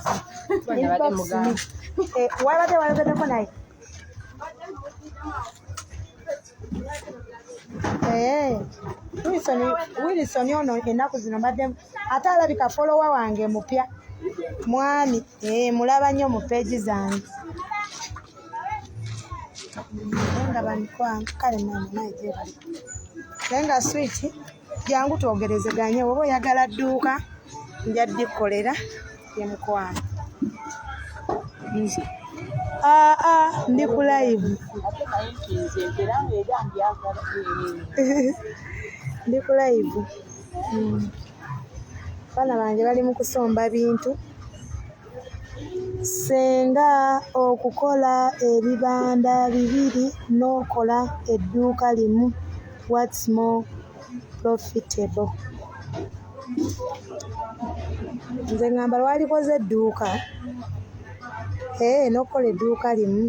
Wabadde wayogeddeko naye? Wilson ono ennaku zino mbadde ate alabika follower wange mupya. Mwami, mulaba nnyo mu page zange. Nga bamikwano, kale maama naye gye bali. Naye nga sweet, jangu twogerezeganye, oba oyagala dduuka nja ddikolera ye mukwano. Nze. Ndi ku live. Ndi ku live. Abaana bange bali mu kusomba bintu. Ssenga okukola ebibanda bibiri n'okola edduuka limu, what's more profitable? Nze ŋŋamba lwalikoze edduuka, ee n'okukola edduuka limu,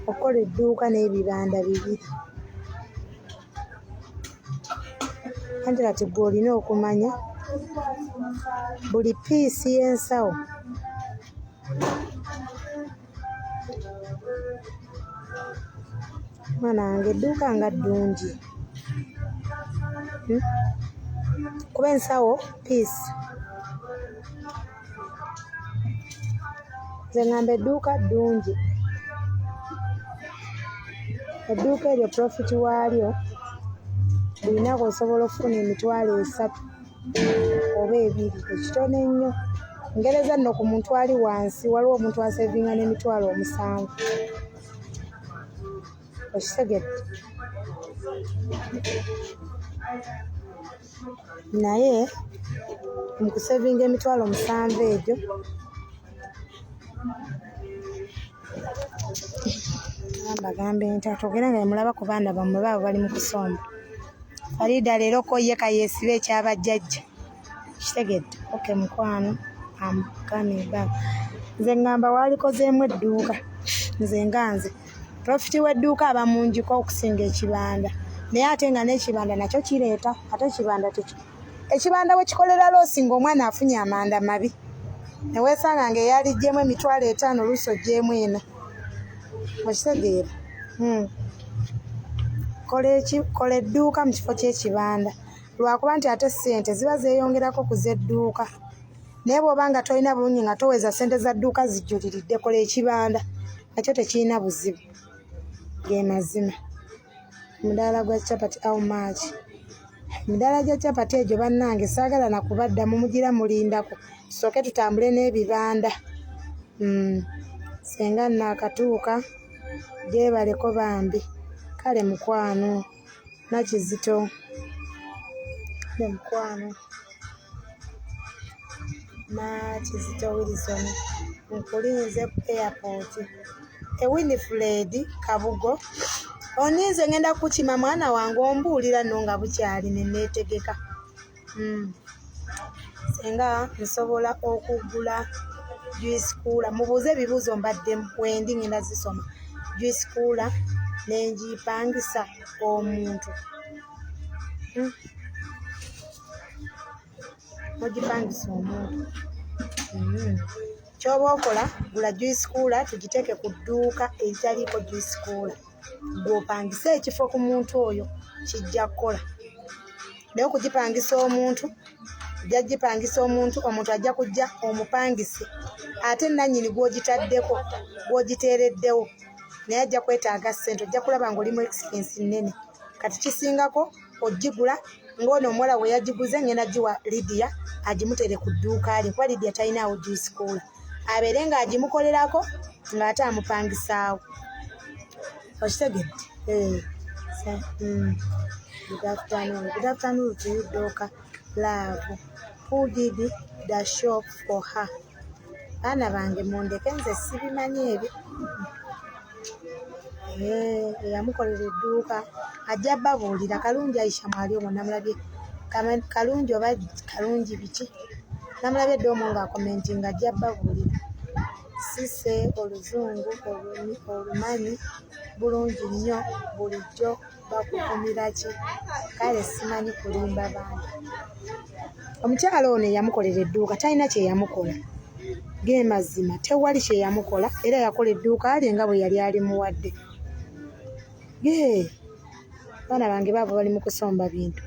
okukola edduuka n'ebibanda bibiri. Anti kati ggwe olina okumanya buli piisi y'ensawo mwana wange edduuka nga ddungi, Kuba ensawo piisi nze ŋŋamba edduuka ddungi, edduuka eryo pulofiti waalyo buli lunaku osobola okufuna 30,000 oba 2,000 ekitono ennyo. Ngereza nno ku muntu ali wansi, waliwo omuntu asevinga n'70,000. Okitegedde? Naye mu kusevinga 70,000 egyo mbagambe nti atwogere nga mulaba ku baana bammwe baabo bali mu kusomba. Farida leero ko ye kayeesibe ekyabajjajja. Kitegedde? Okay mukwano, I'm coming back. Nze ŋŋamba waalikozeemu edduuka, nze nga nze. Profiti w'edduuka aba mungiko okusinga ekibanda, naye ate nga n'ekibanda nakyo kireeta, ate ekibanda ekibanda we kikolera loosi ng'omwana afunye amanda mabi, ne weesanga ng'eyaliggyemu 50,000 oluusi oggyemu 4,000. Okitegeera? Kola edduuka mu kifo ky'ekibanda, lwakuba nti ate ssente ziba zeeyongerako ku z'edduuka. Naye bw'oba nga tolina bulungi nga toweza ssente za dduuka zijjuliridde, kola ekibanda nakyo tekirina buzibu. Ge mazima. Omudaala gwa chapati how much? Emidaala gya chapati egyo bannange saagala na kubaddamu, mugira mulindako tusooke tutambule n'ebibanda. Ssenga nnaakatuuka gyebaleko bambi. Kale mukwano Nakizito, kale mukwano Nakizito Wilson, nkulinze ku airport. E Winifred Kabugo, oninze ngenda kukima mwana wange, ombuulira nno nga bukyali ne neetegeka. Ssenga nsobola okugula juice cooler, mubuuze ebibuuzo mbaddemu wendi ngenda zisoma. Juice cooler ne ngipangisa omuntu. N'ogipangisa omuntu. Ky'oba okola gula juice cooler tugiteeke ku dduuka eritaliiko juice cooler, ggwe opangise ekifo ku muntu oyo, kijja kukola. Naye okugipangisa omuntu, ojja gipangisa omuntu, omuntu ajja kujja omupangise, ate nannyini gw'ogitaddeko, gw'ogiteereddewo, naye ajja kwetaaga ssente, ojja kulaba ng'oli mu expense nnene. Kati kisingako ogigula ng'ono omuwala we yagiguze, ngenda giwa Lydia agimutere ku dduuka lye, kuba Lydia talinaawo juice cooler, abeere ng'agimukolerako ng'ate amupangisaawo. Okitegedde? Good afternoon. Good afternoon to you, Doka Love. Who did the shop for her? Baana bange mundeke nze sibimanyi ebyo. Eyamukolera edduuka ajja babuulira. Kalungi Aisha mwali omwo namulabye. Kalungi oba Kalungi biki? Namulabye dda omwo ng'akomentinga, ajja babuulira. Sise oluzungu olumanyi bulungi nnyo, bulijjo bakuvumira ki? Kale simanyi kulimba bantu. Omukyala ono eyamukolera edduuka talina kye yamukola. Ge mazima tewali kye yamukola, era yakola edduuka lye nga bwe yali alimuwadde. Baana bange baabo bali mu kusomba bintu.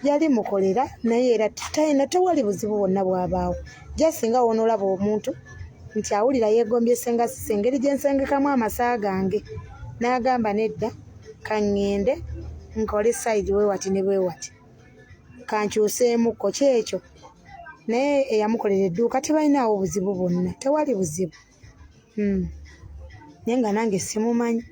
Yali mukolera naye era talina, tewali buzibu bwonna bwabaawo. Just nga w'onoolaba omuntu nti awulira yeegombye ssenga Sise engeri gye nsengekamu amasa gange, n'agamba nedda kaŋŋende nkole sayidi bwe wati ne bwe wati, kankyuseemukko kyekyo. Naye eyamukolera edduuka tebalinaawo buzibu bwonna, tewali buzibu. Naye nga nange simumanyi,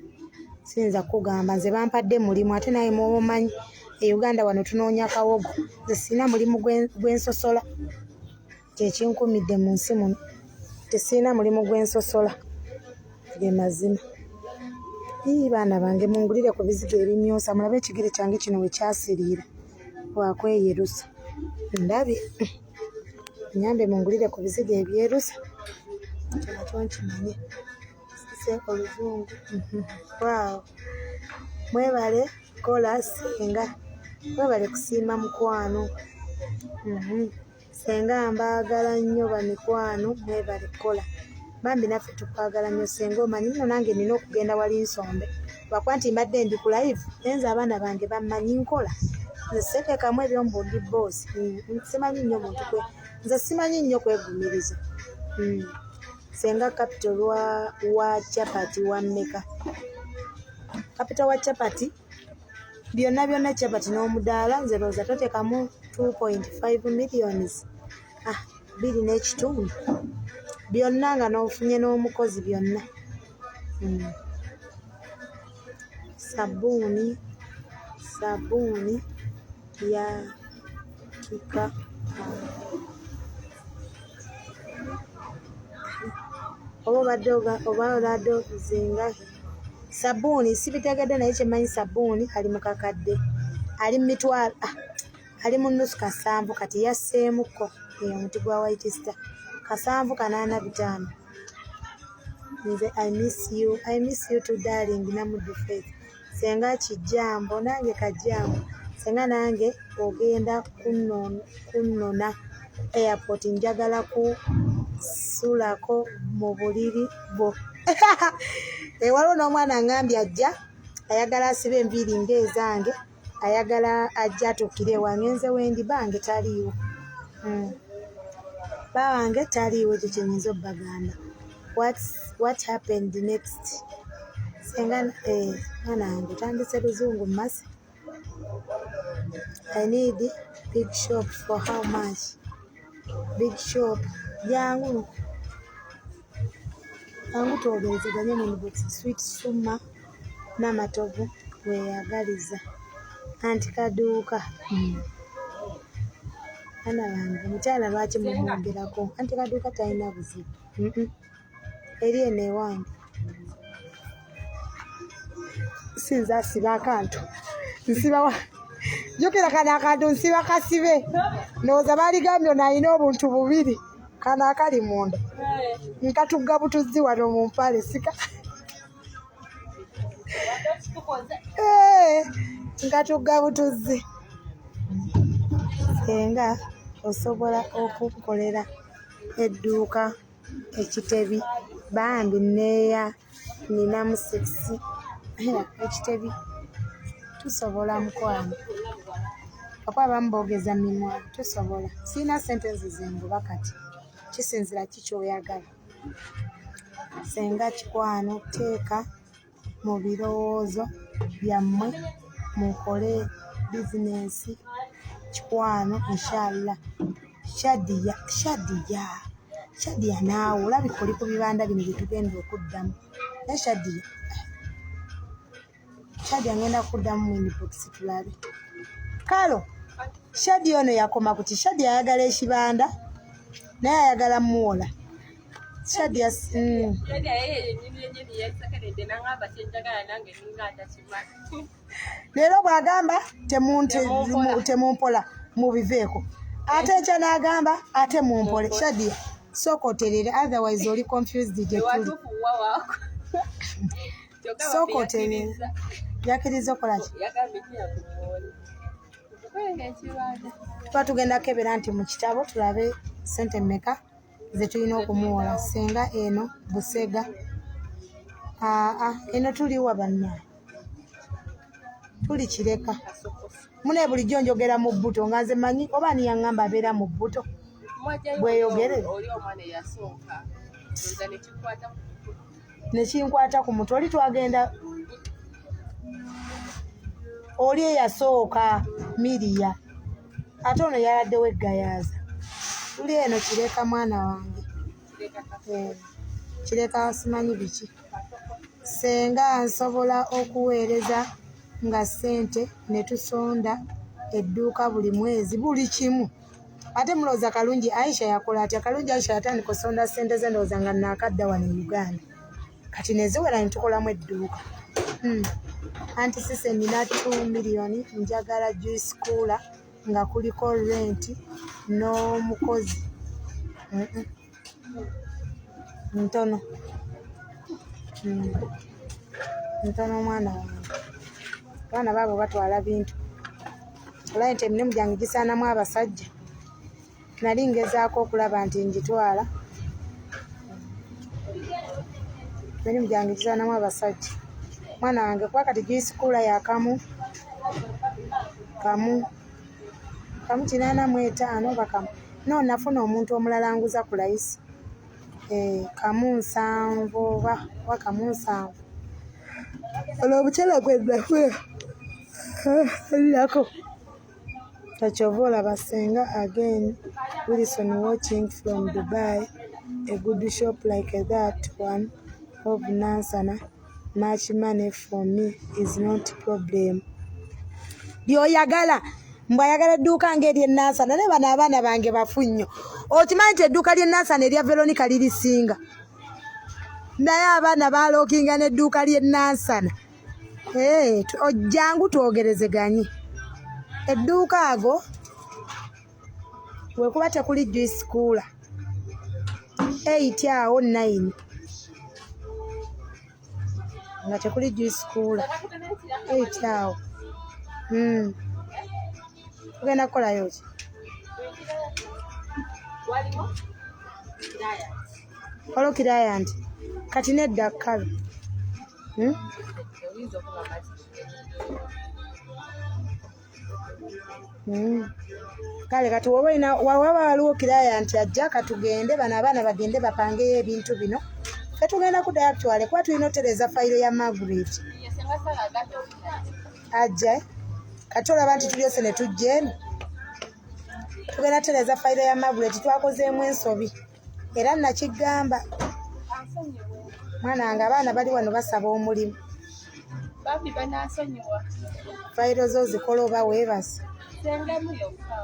siyinza kukugamba nze bampadde mulimu, ate naye mw'omanyi e Uganda wano tunoonya kawogo, nze sirina mulimu gwe nsosola. Kyekinkumidde mu nsi muno. Tesiina mulimu gwensosola, ge mazima. Ii, baana bange, mungulire ku bizigo ebimyusa, mulabe ekigere kyange kino we kyasiriira wakweyerusa. Ndabye, nyambe mungulire ku bizigo ebyerusa, ekyo nakyo nkimanye. Sise oluzungu. Waawo, mwebale kola senga, mwebale kusiima mukwano. Senga mbaagala nnyo bamikwano, mwebale kukola. Bambi naffe tukwagala nnyo senga. Omanyi nno nange nina okugenda wali nsombe, lwakuba nti mbadde ndi ku live, naye nze abaana bange bammanyi nkola. Nze seteekamu ebyombu ndi bboosi. Simanyi nnyo muntu kwe, nze simanyi nnyo kwegumiriza. Senga capital lwa wa chapati wa mmeka? Capital wa chapati byonna byonna, chapati n'omudaala, nze lowooza toteekamu 2.5 millions, ah, 2.5 byonna nga n'ofunye n'omukozi byonna. Sabbuuni, sabbuuni ya kika oba obadde oba olado zingahi? Sabbuuni sibitegedde, naye kyemmanyi sabbuuni ali mu kakadde, ali mu mitwalo, ah, ali mu nusu kasanvu, kati yasseemukko omuti gwa White Star kasanvu kanaana bitaano. Nze I miss you, I miss you too darling. Namuddu Faith, senga kijambo, nange kajambo. Senga nange ogenda kunnona airport, njagala kusulako mu buliri bwo. Waliwo n'omwana aŋŋambye ajja ayagala asibe enviiri ng'ezange, ayagala ajja atuukire ewange. Nze wendi bange taliiwo. Bba wange taliiwo, ekyo kye nnyinza obbagamba. What happened next? Senga, mwana wange otandise luzungu mmasi. I need big shop for how much? Big shop, jangu jangu twogerezeganye mu inbox. Sweet Suma n'amatovu weeyagaliza anti kaduuka. Baana bange, omukyala lwaki mumwongerako? Anti kaduuka talina buzibu. Eri eno ewange sinza asiba akantu, nsibawa, jjukira kano akantu nsiba kasibe, ndowooza baaligambye ono alina obuntu bubiri. Kano akali munda nkatugga butuzzi wano mu mpale sika. Nkatugga butuzzi. Senga osobola okunkolera edduuka ekitebi bambi, neeya ninamu six ekitebi tusobola mukwano, okuba abamu boogeza mimwa. Tusobola, sirina ssente nze zengoba, kati kisinzira ki ky'oyagala. Senga kikwano, teeka mu birowoozo byammwe mukole bizinensi kikwano, inshallah. Shadiya, Shadiya, Shadiya, naawe olabika oli ku bibanda bino bye tugenda okuddamu, naye Shadiya, Shadiya, ngenda kuddamu mu inbox tulabe. Kalo Shadiya ono yakoma ku ki? Shadiya ayagala ekibanda naye ayagala muwola. Shadiya, Shadiya yeye yennyini yennyini yeesekeredde n'aŋŋamba kyenjagala nange ninga atakimanyi. Leero bw'agamba Temumpola. Temumpola mubiveeko, ate enkya n'agamba ate mumpole. Shadiya, sooka oterere, otherwise oli confused gye tuli. Ewatuufu wa waako. Kyokka Sooka bambi oterere. yakkiriza. Yakkiriza okola ki? Yagambye ki yakumuwola. Okukolera ekibanda. Tuba tugenda kebera nti mu kitabo tulabe sente mmeka ze tulina okumuwola. Senga eno Busega, aa, eno tuliwa banna? Tuli Kireka mune. Bulijjo njogera mu bbuto nga nze manyi oba ani yaŋŋamba abeera mu bbuto. Mwajjayo Bweyogerere. oli omwana eyasooka. Ndowooza ne kikwata ku mutwe. Nekinkwata ku mutwe. Oli twagenda oli eyasooka Miriya, ate ono yaladdewo eggayaaza. Tuli eno Kireka mwana wange. Kireka. Eh, Kireka simanyi biki. Senga nsobola okuweereza nga ssente ne tusonda edduuka buli mwezi buli kimu. Ate mulowooza Kalungi Aisha yakola atya? Kalungi Aisha yatandika osonda ssente ze ndowooza nga naakadda wano e Uganda. Kati ne ziwera ne tukolamu edduuka. Anti sise nina 2 miliyoni njagala juice cooler nga kuliko rent n'omukozi. Ntono. Ntono omwana wange. Abaana baabo batwala bintu. Olabye nti emirimu gyange gisaanamu abasajja. Nali ngezaako okulaba nti ngitwala. Emirimu gyange gisaanamu abasajja. Mwana wange kuba kati juice cooler ya kamu kamu kamu 85 oba kamu. No, nafuna omuntu omulala anguza ku layisi. 1.7 oba 1.7. Olwo omukyala gwe nafuna alirako. Kyova olaba Ssenga again Wilson watching from Dubai, a good shop like that one of Nansana, much money for me is not problem. Lyoyagala mbw ayagala edduuka ng'ery'e Nansana, naye bano abaana bange bafu nnyo. Okimanyi nti edduuka ly'e Nansana erya Veronica lirisinga, naye abaana baalookinga n'edduuka ly'e Nansana. Ojjangu twogerezeganye. Edduuka ago wekuba tekuli juice cooler 8 awo 9 nga tekuli juice cooler 8 awo. Tugenda kukolayo ki? Waliwo kiraya nti kati nedda kkalu. Kale kati woba olina waba waliwo kiraya nti ajja katugende, bano abaana bagende bapangeyo ebintu bino. Ffe tugenda kuddayo actually kuba tulina otereeza fayiro ya Margaret. Ajja kati olaba nti tulyose ne tujja eno. Tugenda tereeza fayiro ya Margaret, twakozeemu ensobi era nakigamba. Mwana wange abaana bali wano basaba omulimu. Bambi banansonyiwa. Fayiro zo zikola oba weebase? Sengemu yokka.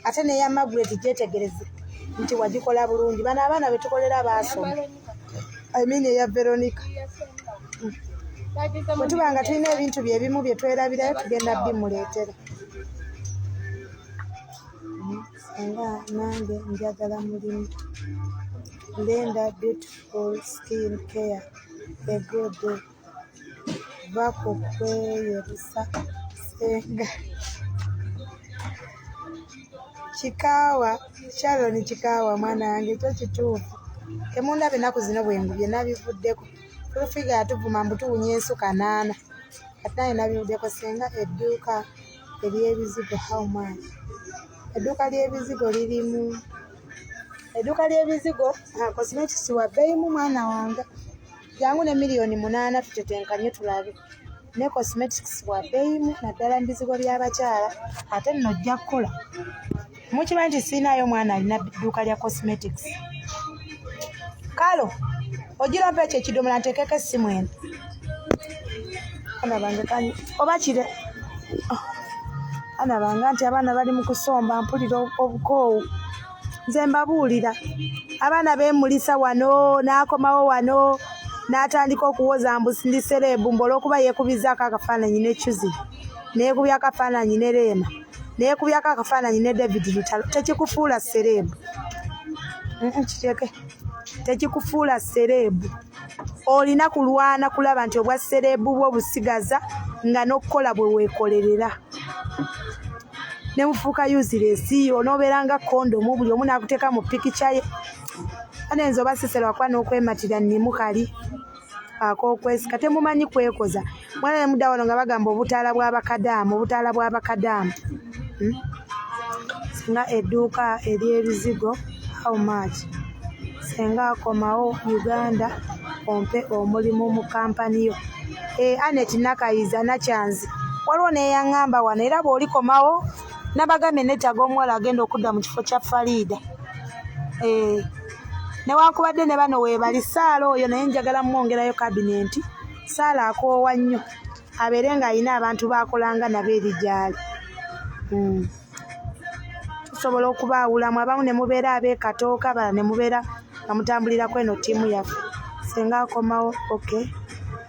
Ate n'eya Margaret gyetegereze nti wagikola bulungi. Bano abaana be tukolera baasoma. I mean eya Veronica. Bwe tuba nga tulina ebintu bye ebimu bye twerabirayo tugenda bimuleetera. Senga nange njagala mulimu. Linda beautiful skin care a good va ku kweyerusa Senga. Kikaawa Sharon Kikaawa mwana wange ekyo kituufu. Temundaba ennaku zino bwe ngubye nabivuddeko. Full Figure yatuvuma mbu tuwunya ensu 8. Kati nange nabivuddeko. Senga edduuka ery'ebizigo how much? Edduuka ly'ebizigo lirimu edduuka ly'ebizigo cosmetics wa bbeeyimu mwana wange. Jangu ne 8 miliyoni tutetenkanye tulabe. Ne cosmetics wa bbeeyimu naddala mu bizigo by'abakyala ate nno ojja kukola. Mukimanyi nti sirinaayo mwana alina dduuka lya cosmetics. Kalo ogira ompa ekyo ekidomola nteekeko essimu eno. Abaana bange kanyi oba kire. Abaana bange anti abaana bali mu kusomba mpulira obukoowu. Nze mbabuulira abaana beemulisa wano n'akomawo wano n'atandika okuwoza mbu ndi celeb mbu olw'okuba yeekubizaako akafaananyi ne Chuzi, neekubyako akafaananyi ne Rema, neekubyako akafaananyi ne David Lutalo. Tekikufuula celeb. Kireke. Tekikufuula celeb. Olina kulwana kulaba nti obwa celeb bwo busigaza nga n'okukola bwe weekolerera. Ne mufuuka useless, onoobeera nga kondomu buli omu n'akuteeka mu pikica ye. Ate nze oba sisera kuba n'okwematira nnimu kali ak'okwesika temumanyi kwekoza. Mwana ne mudda wano nga bagamba obutaala bw'abakadaamu, obutaala bw'abakadaamu. Singa edduuka ery'ebizigo how much? Senga akomawo Uganda ompe omulimu mu kampani yo. Annet Nakayiza Nakyanzi waliwo n'eyaŋŋamba wano era bw'olikomawo nabagambye neetaaga omuwala agenda okudda mu kifo kya Farida. Newankubadde ne bano weebali Saala oyo naye njagala mmwongerayo kabinenti. Saala akoowa nnyo abeere ng'alina abantu b'akolanga nabo eri gy'ali. Tusobola okubaawulamu, abamu ne mubeera ab'ekatooka, abalala ne mubeera nga mutambulirako eno ttiimu yaffe. Senga akomawo. Okay,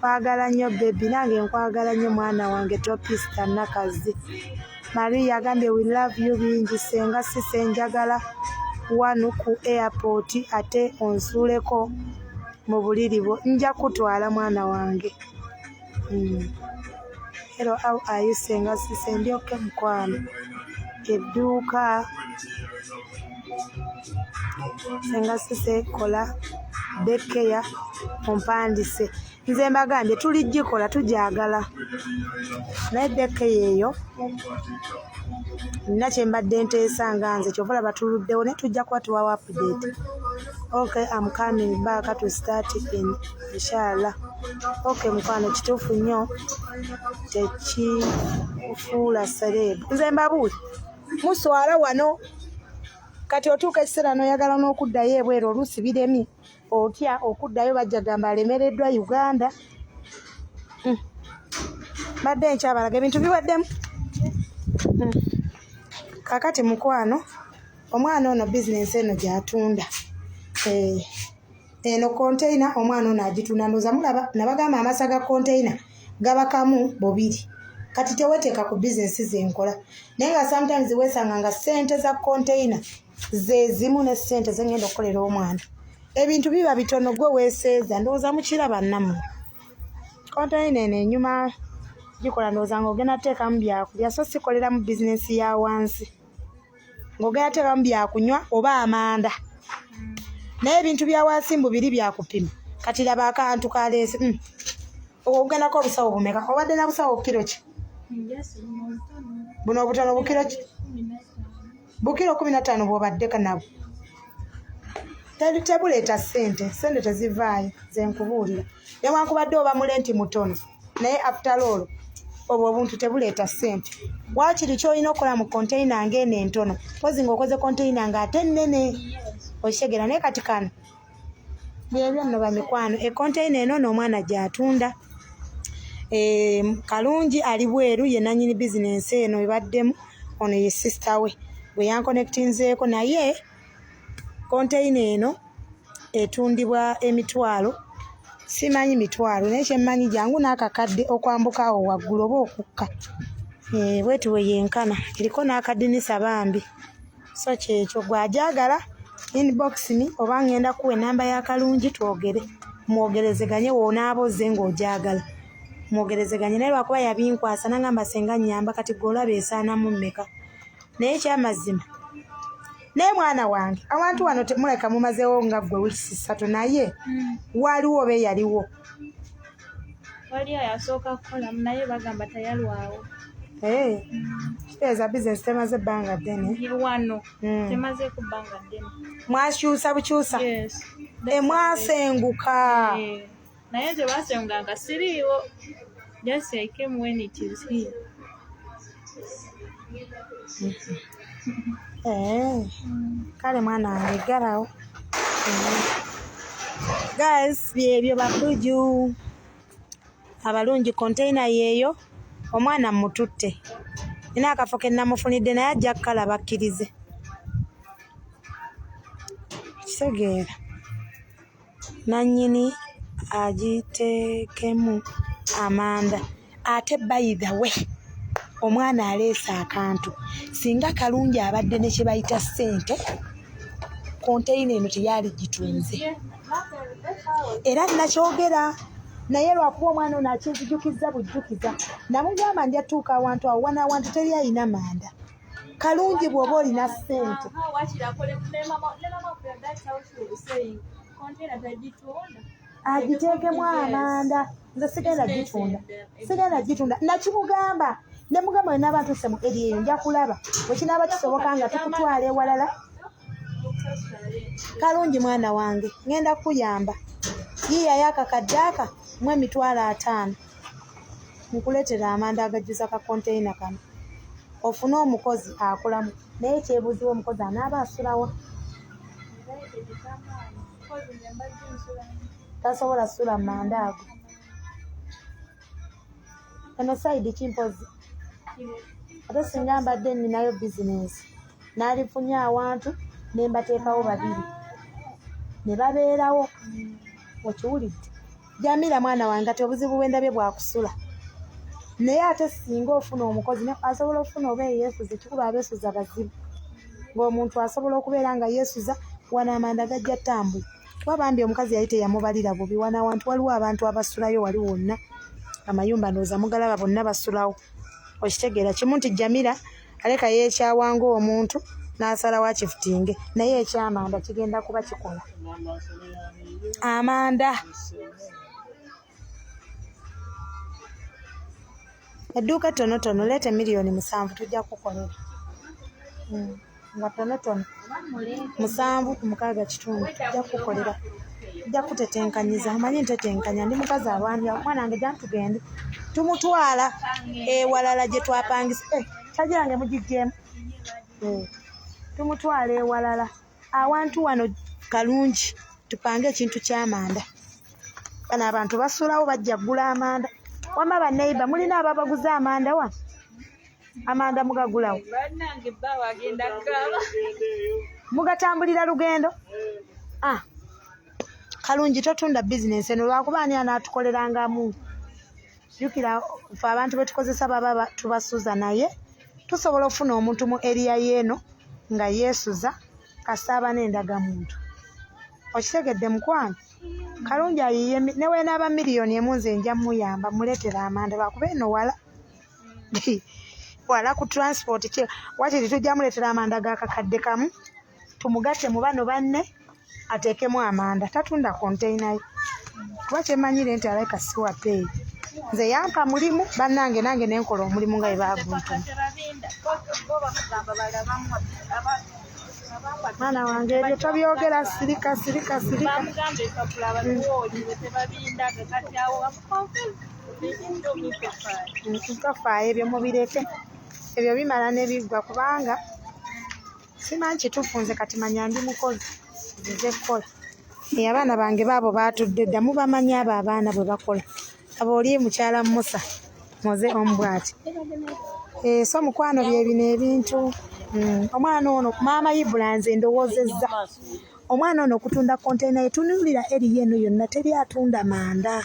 kwagala nnyo baby, nange nkwagala nnyo mwana wange. Topista Nakazi Maria agambye, "We love you bingi senga sise, njagala wanu ku airport ate onsuuleko mu buliri bwo." Nja kutwala mwana wange. Hello, how are you senga sise? Ndi okay mukwano. Edduuka senga sise, kola daycare ompandise. Nze mbagambye tuligikola, tujagala, naye daycare eyo nina kyembadde nteesa nga nze, kyova olaba tuluddewo, naye tujja kuba tuwawo update. Okay, am coming back to start in inshallah. Okay mukwano, kituufu nnyo, tekikufuula celeb. Nze mbabuuli, muswala wano. Kati otuuka ekiseera n'oyagala n'okuddayo ebweru, oluusi biremye, otya okuddayo, bajja gamba alemereddwa Uganda. Badde nkyabalaga ebintu biwaddemu. Kakati mukwano, omwana ono bizinensi eno gy'atunda, eno container omwana ono agitunda. Ndowooza mulaba nabagamba amasa ga container gaba kamu bubiri. Kati teweteeka ku bizinensi zenkola, naye nga sometimes weesanga nga ssente za container ze zimu ne ssente zengenda okukolera omwana. Ebintu biba bitono, gwe weeseeza. Ndowooza mukiraba nammwe, container eno enyuma gikola. Ndowooza ng'ogenda kuteekamu byakulya, so sikoleramu bizinensi ya wansi, ng'ogenda teekamu byakunywa oba amanda, naye ebintu bya wansi mbu biri byakupima. Kati laba akantu kaleese. Ogendako obusawo bumeka? Obadde na busawo kiro ki? Buno obutono bukiro ki? Bukiro 15 bw'obaddeka nabwo tebuleeta ssente, ssente tezivaayo. Ze nkubuulira, newankubadde oba mulenti mutono, naye after all obwo obuntu tebuleeta ssente. Waakiri kyolina okukola mu container ng'eno entono, pozi ng'okoze container ng'ate nnene, okitegeera? Naye kati kano byebyo nno bamikwano, econtainer eno n'omwana gy'atunda. Kalungi ali bweru, ye nannyini bizinensi eno ebaddemu. Ono ye sister we bwe yanconnectinzeeko, naye container eno etundibwa emitwalo, simanyi mitwalo, naye kyemmanyi jangu n'akakadde okwambuka awo waggulu oba okukka. Bweti we yenkana, eriko n'akadinisa bambi. So kyekyo, gw'agyagala inbox me oba ngenda kuwa enamba ya Kalungi twogere, mwogerezeganye. Woonaaba ozze ng'ogyagala mwogerezeganye, naye lwakuba yabinkwasa nangamba senga nnyamba. Kati gwe olaba esaanamu mmeka? Naye ekyamazima, naye mwana wange, awantu wano mulabika mumazeewo nga ggwe weeks 3, naye waliwo oba eyaliwo? Waliyo yasooka kukolamu, naye bagamba tayalwawo. Kitegeeza bizinesi temaze ebbanga ddene. Wano temazeeko bbanga ddene. Mwakyusa bukyusa? Yes. Emwasenguka? Naye nze basenguka nga siriiwo. Just I came when it is here. Kale mwana wange, ggalawo. Guys, byebyo bakuju abalungi, container yeeyo. Omwana mututte, nina akafo ke namufunidde, naye ajja kukalaba akkirize. Kitegeera nannyini agiteekemu amanda. Ate by the way, omwana aleese akantu. Singa Kalungi abadde ne kye bayita ssente, container eno teyali gitunze, era nakyogera, naye lwakuba omwana ono akinzijukizza bujjukiza. Namugamba nja tuuka awantu awo, wano awantu teri ayina manda. Kalungi, bw'oba olina ssente. Aha, wakiri akole ne mama that's how she was saying. Container tagitunda. Agiteekemu amanda. Nze sigenda gitunda, sigenda gitunda. Nakimugamba, ne mugamba wenaaba ntuuse mu eri eyo nja kulaba bwe kinaaba kisoboka nga tukutwala ewalala. Kalungi mwana wange, ŋŋenda kukuyamba. Yiiyayo akakadde aka mu 50,000, nkuleetera amanda agajjuza ka container kano, ofune omukozi akolamu. Naye kyebuuzibwa, omukozi anaaba asulawa? Tasobola sula mu manda ago. Eno side kimpozi, ate singa mbadde nninayo bizinensi. N'alifunye awantu ne mbateekawo babiri ne babeerawo. Okiwulidde? Jamira mwana wange, ati obuzibu bwendabye bwakusula, naye ate singa ofuna omukozi asobola okufuna oba eyeesuza. Ekikulu abeesuza bazibu, ng'omuntu asobola okubeera nga yeesuza. Wano amanda gajja ttambula, kuba bambi omukazi yali teyamubalira bubi. Wano awantu waliwo abantu abasulayo, wali wonna amayumba ndowooza mugalaba, bonna basulawo. Okitegeera kimu nti Jamira aleka yeekyawa ng'omuntu n'asalawo akifutinge, naye ekyamanda kigenda kuba kikola amanda. Edduuka ettonotono, leeta 7 million tujja kukolera. Nga tonotono, 7 ku 6.5 tujja kukolera, tujja kutetenkanyiza. Omanyi ntetenkanya, ndi mukazi alwanira. Omwana wange jantugende tumutwala ewalala gye twapangisa. Eh, kyagi yange mugiggyemu. Eh, tumutwala ewalala. Awantu wano kalungi, tupange ekintu ky'amanda. Bano abantu basulawo, bajja ggula amanda. Wamma banneiba, mulina ababaguza amanda wano? Amanda mugagulawo? Bannange, bbaawe agenda kukaaba. Mugatambulira lugendo. Ah, Kalungi, totunda bizinensi eno lwakuba ani anaatukolerangamu? Jjukira ffe abantu betukozesa baba tubasuza, naye tusobola okufuna omuntu mu area yeeno nga yeesuza, kasita aba n'endagamuntu. Okitegedde, mukwano? Kalungi ayiye ne weenaaba 1 million nze nja muyamba muleetera amanda, lwakuba eno wala wala ku transport. Ki wakiri tujja muleetera amanda ga 1,000, tumugatte mu bano banne, ateekemu amanda, tatunda konteyina ye, kuba kyemanyire nti alabika si wa bbeeyi. Nze yampa mulimu, bannange, nange nenkola omulimu nga bwe baguntuma. Mwana wange, ebyo tobyogera. Sirika, sirika, sirika. Bamugamba ebipapula babiwoolire, tebabindaga. Kati awo Tofaayo, ebyo mubireke, ebyo bimala ne biggwa, kubanga simanyi kituufu. Nze kati manya ndi mukozi, nzize kukola. Eh, abaana bange baabo baatudde dda, mubamanyi abo abaana bwe bakola. Abo oli mukyala Musa muze omu bw'ati. Eh, so mukwano, bye bino ebintu. Omwana ono maama Ibula, nze ndowoozezza omwana ono okutunda konteyina ye. Tunuulira area eno yonna, teri atunda manda.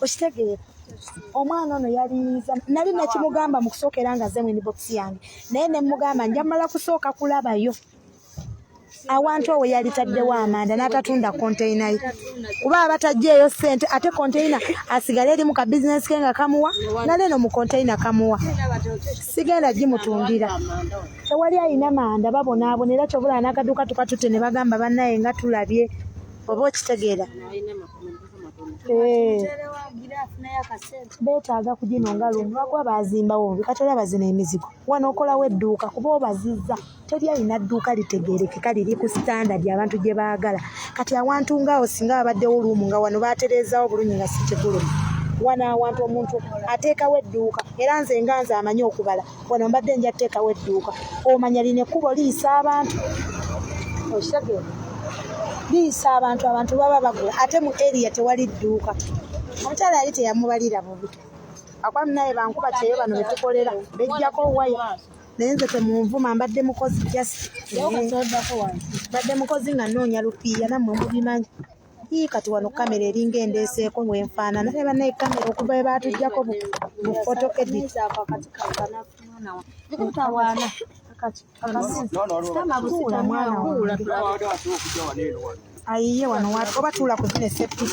Okitegeera? Omwana ono yaliyiza. Nali nakimugamba mu kusooka era nga azze mu inbox yange, naye ne mugamba nja mmala kusooka kulabayo awantu awo yalitaddewo amanda n'atatunda konteyina ye, kuba aba taggyeeyo ssente, ate konteyina asigale eri mu ka bizinesi ke nga kamuwa, nale eno mu konteyina kamuwa. Sigenda gimutundira, tewali ayina manda, babonaabona. Era kyobulaba n'akaduuka tukatutte ne bagamba bannaye nga tulabye oba okitegeera. Eh, beetaaga kugino nga lumu, lwakuba bazimbawo bubi. Kati olaba zino emizigo wano, okolawo edduuka kuba obazizza, teri alina dduuka litegeerekeka liri ku standard abantu gye baagala. Kati awantu ngaawo singa babaddewo luumu nga wano batereezaawo bulungi, nga si kiguluma, wano awantu omuntu ateekawo edduuka. Era nze nga nze amanyi okubala, wano mbadde nja kuteekawo edduuka. Omanya lino ekkubo liyisa abantu, okitegeera? Liyisa abantu, abantu baba bagula, ate mu area tewali dduuka. Omukyala yali teyamubalira bubi, akwamu naye bankuba kyeyo. Bano betukolera bejjako waya, naye nze temunvuma, mbadde mukozi, just mbadde mukozi nga nnoonya lupiiya, nammwe mubimanyi. Ii, kati wano kamera eringa endeeseeko bwenfaanana, ne bannaye kamera okuva we baatuggyako bu photo edit. Tuula mwana wange, ayiye wano oba tuula ku zino esepiki.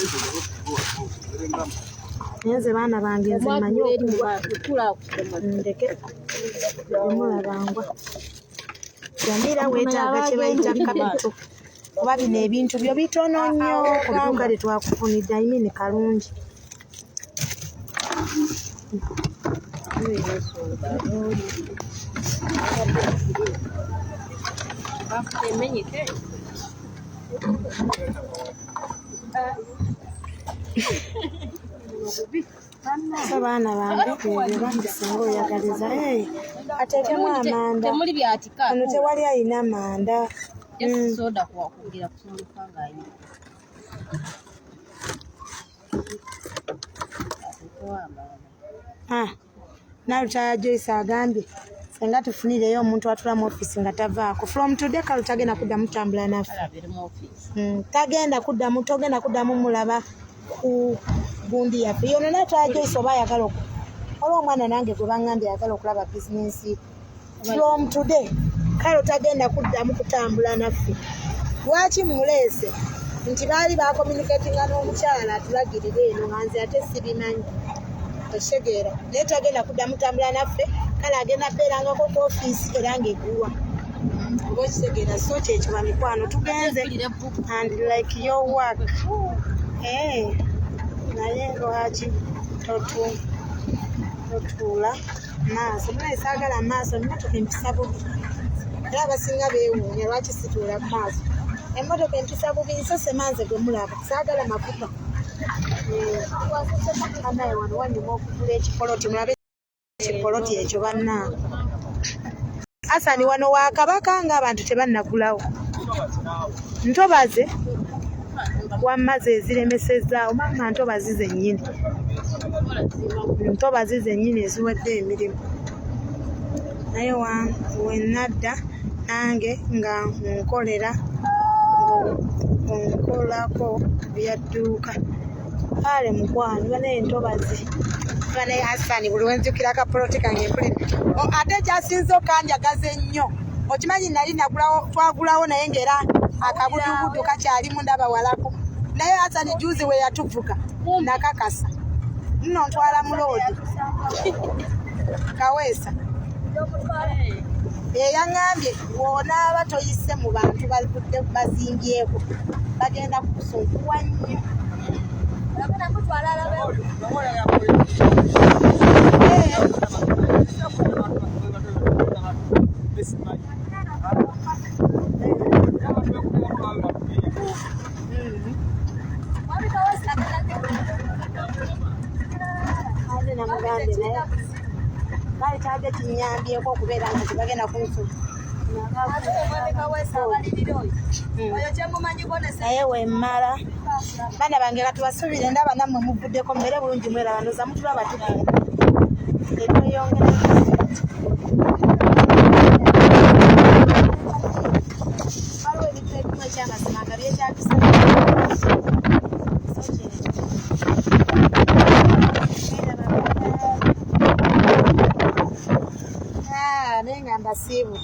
Naye nze baana bange, nze mmanyi okugwa, ndeke temulabangwa. Jamira, weetaaga kye bayita capital, kuba bino ebintu byo bitono nnyo ku dduuka lye twakufunidde. I mean, kalungi. Emenyeke. So baana bange, ebyo bambi singa oyagaliza. Hey, ateekemu amanda. Temuli byatika. Wano tewali alina manda. Just soda kugira kusumuluka ng'ayi. Ateekewo amanda. Ah, Nalutaya Joyce agambye Senga tufunireyo omuntu atula mu ofiisi nga tavaako. From today Kalo tagenda kuddamu tambula naffe. Tagenda kuddamu, togenda kuddamu mulaba ku gundi yaffe. Yono naye twala Joyce oba ayagala waliwo omwana nange gwe baŋŋambye ayagala okulaba bizinensi. From today Kalo tagenda kuddamu kutambula naffe. Lwaki mmuleese? Nti baali bakomunikatinga n'omukyala atulagirira eno nga nze ate sibimanyi. Okitegeera? Naye tagenda kuddamu tambula naffe, kale agenda beerangako ku ofiisi era ng'eggulwa. Oba okitegeera? So kyekyo bamikwano, tugenze and like your work. Naye lwaki totuula maaso? Munaye saagala maaso, emmotoka empisa bubi. Era abasinga beewuunya lwaki situula mu maaso. Emmotoka empisa bubi, nsose manze gwe mulaba, saagala mafuta. Banaye wano wanyuma okugula ekipoloti, mulabe ekipoloti ekyo bannange. Asani wano wa Kabaka ng'abantu tebannagulawo. Ntobaze wamma ze eziremesezaawo maama, ntobazi zennyini, ntobazi zennyini eziwedde emirimu. Naye wenadda nange nga nkolera onkolako bya dduuka. Kale mukwano, banaye ntobazi, banaye Hasani, buli wenzijukira akapoloti kange mpulira. Ate ekyasinze okanjagaza ennyo, okimanyi nali nagulawo, twagulawo naye ng'era akabudubudu kakyalimu ndaba walako. Naye Hasani juzi we yatuvuga nakakasa nno ntwala mu loodi Kaweesa eyaŋŋambye bw'onaaba toyise mu bantu bavudde bazimbyeko bagenda kukusumbuwa nnyo. Ate namugambye naye kale kyadde kinyambyeko okubeera nga tebagenda kunsuma. Naye wemmala baana bange katubasuubire, ndaba nammwe muvuddeko, mubeere bulungi, mweraba ndowooza mutulaba tugenda etweyongera. Waliwo ebintu ebimu ekyamazima nga byetagisa. So kyekyo. Mweraba. Ah, naye nga mbasiibudde.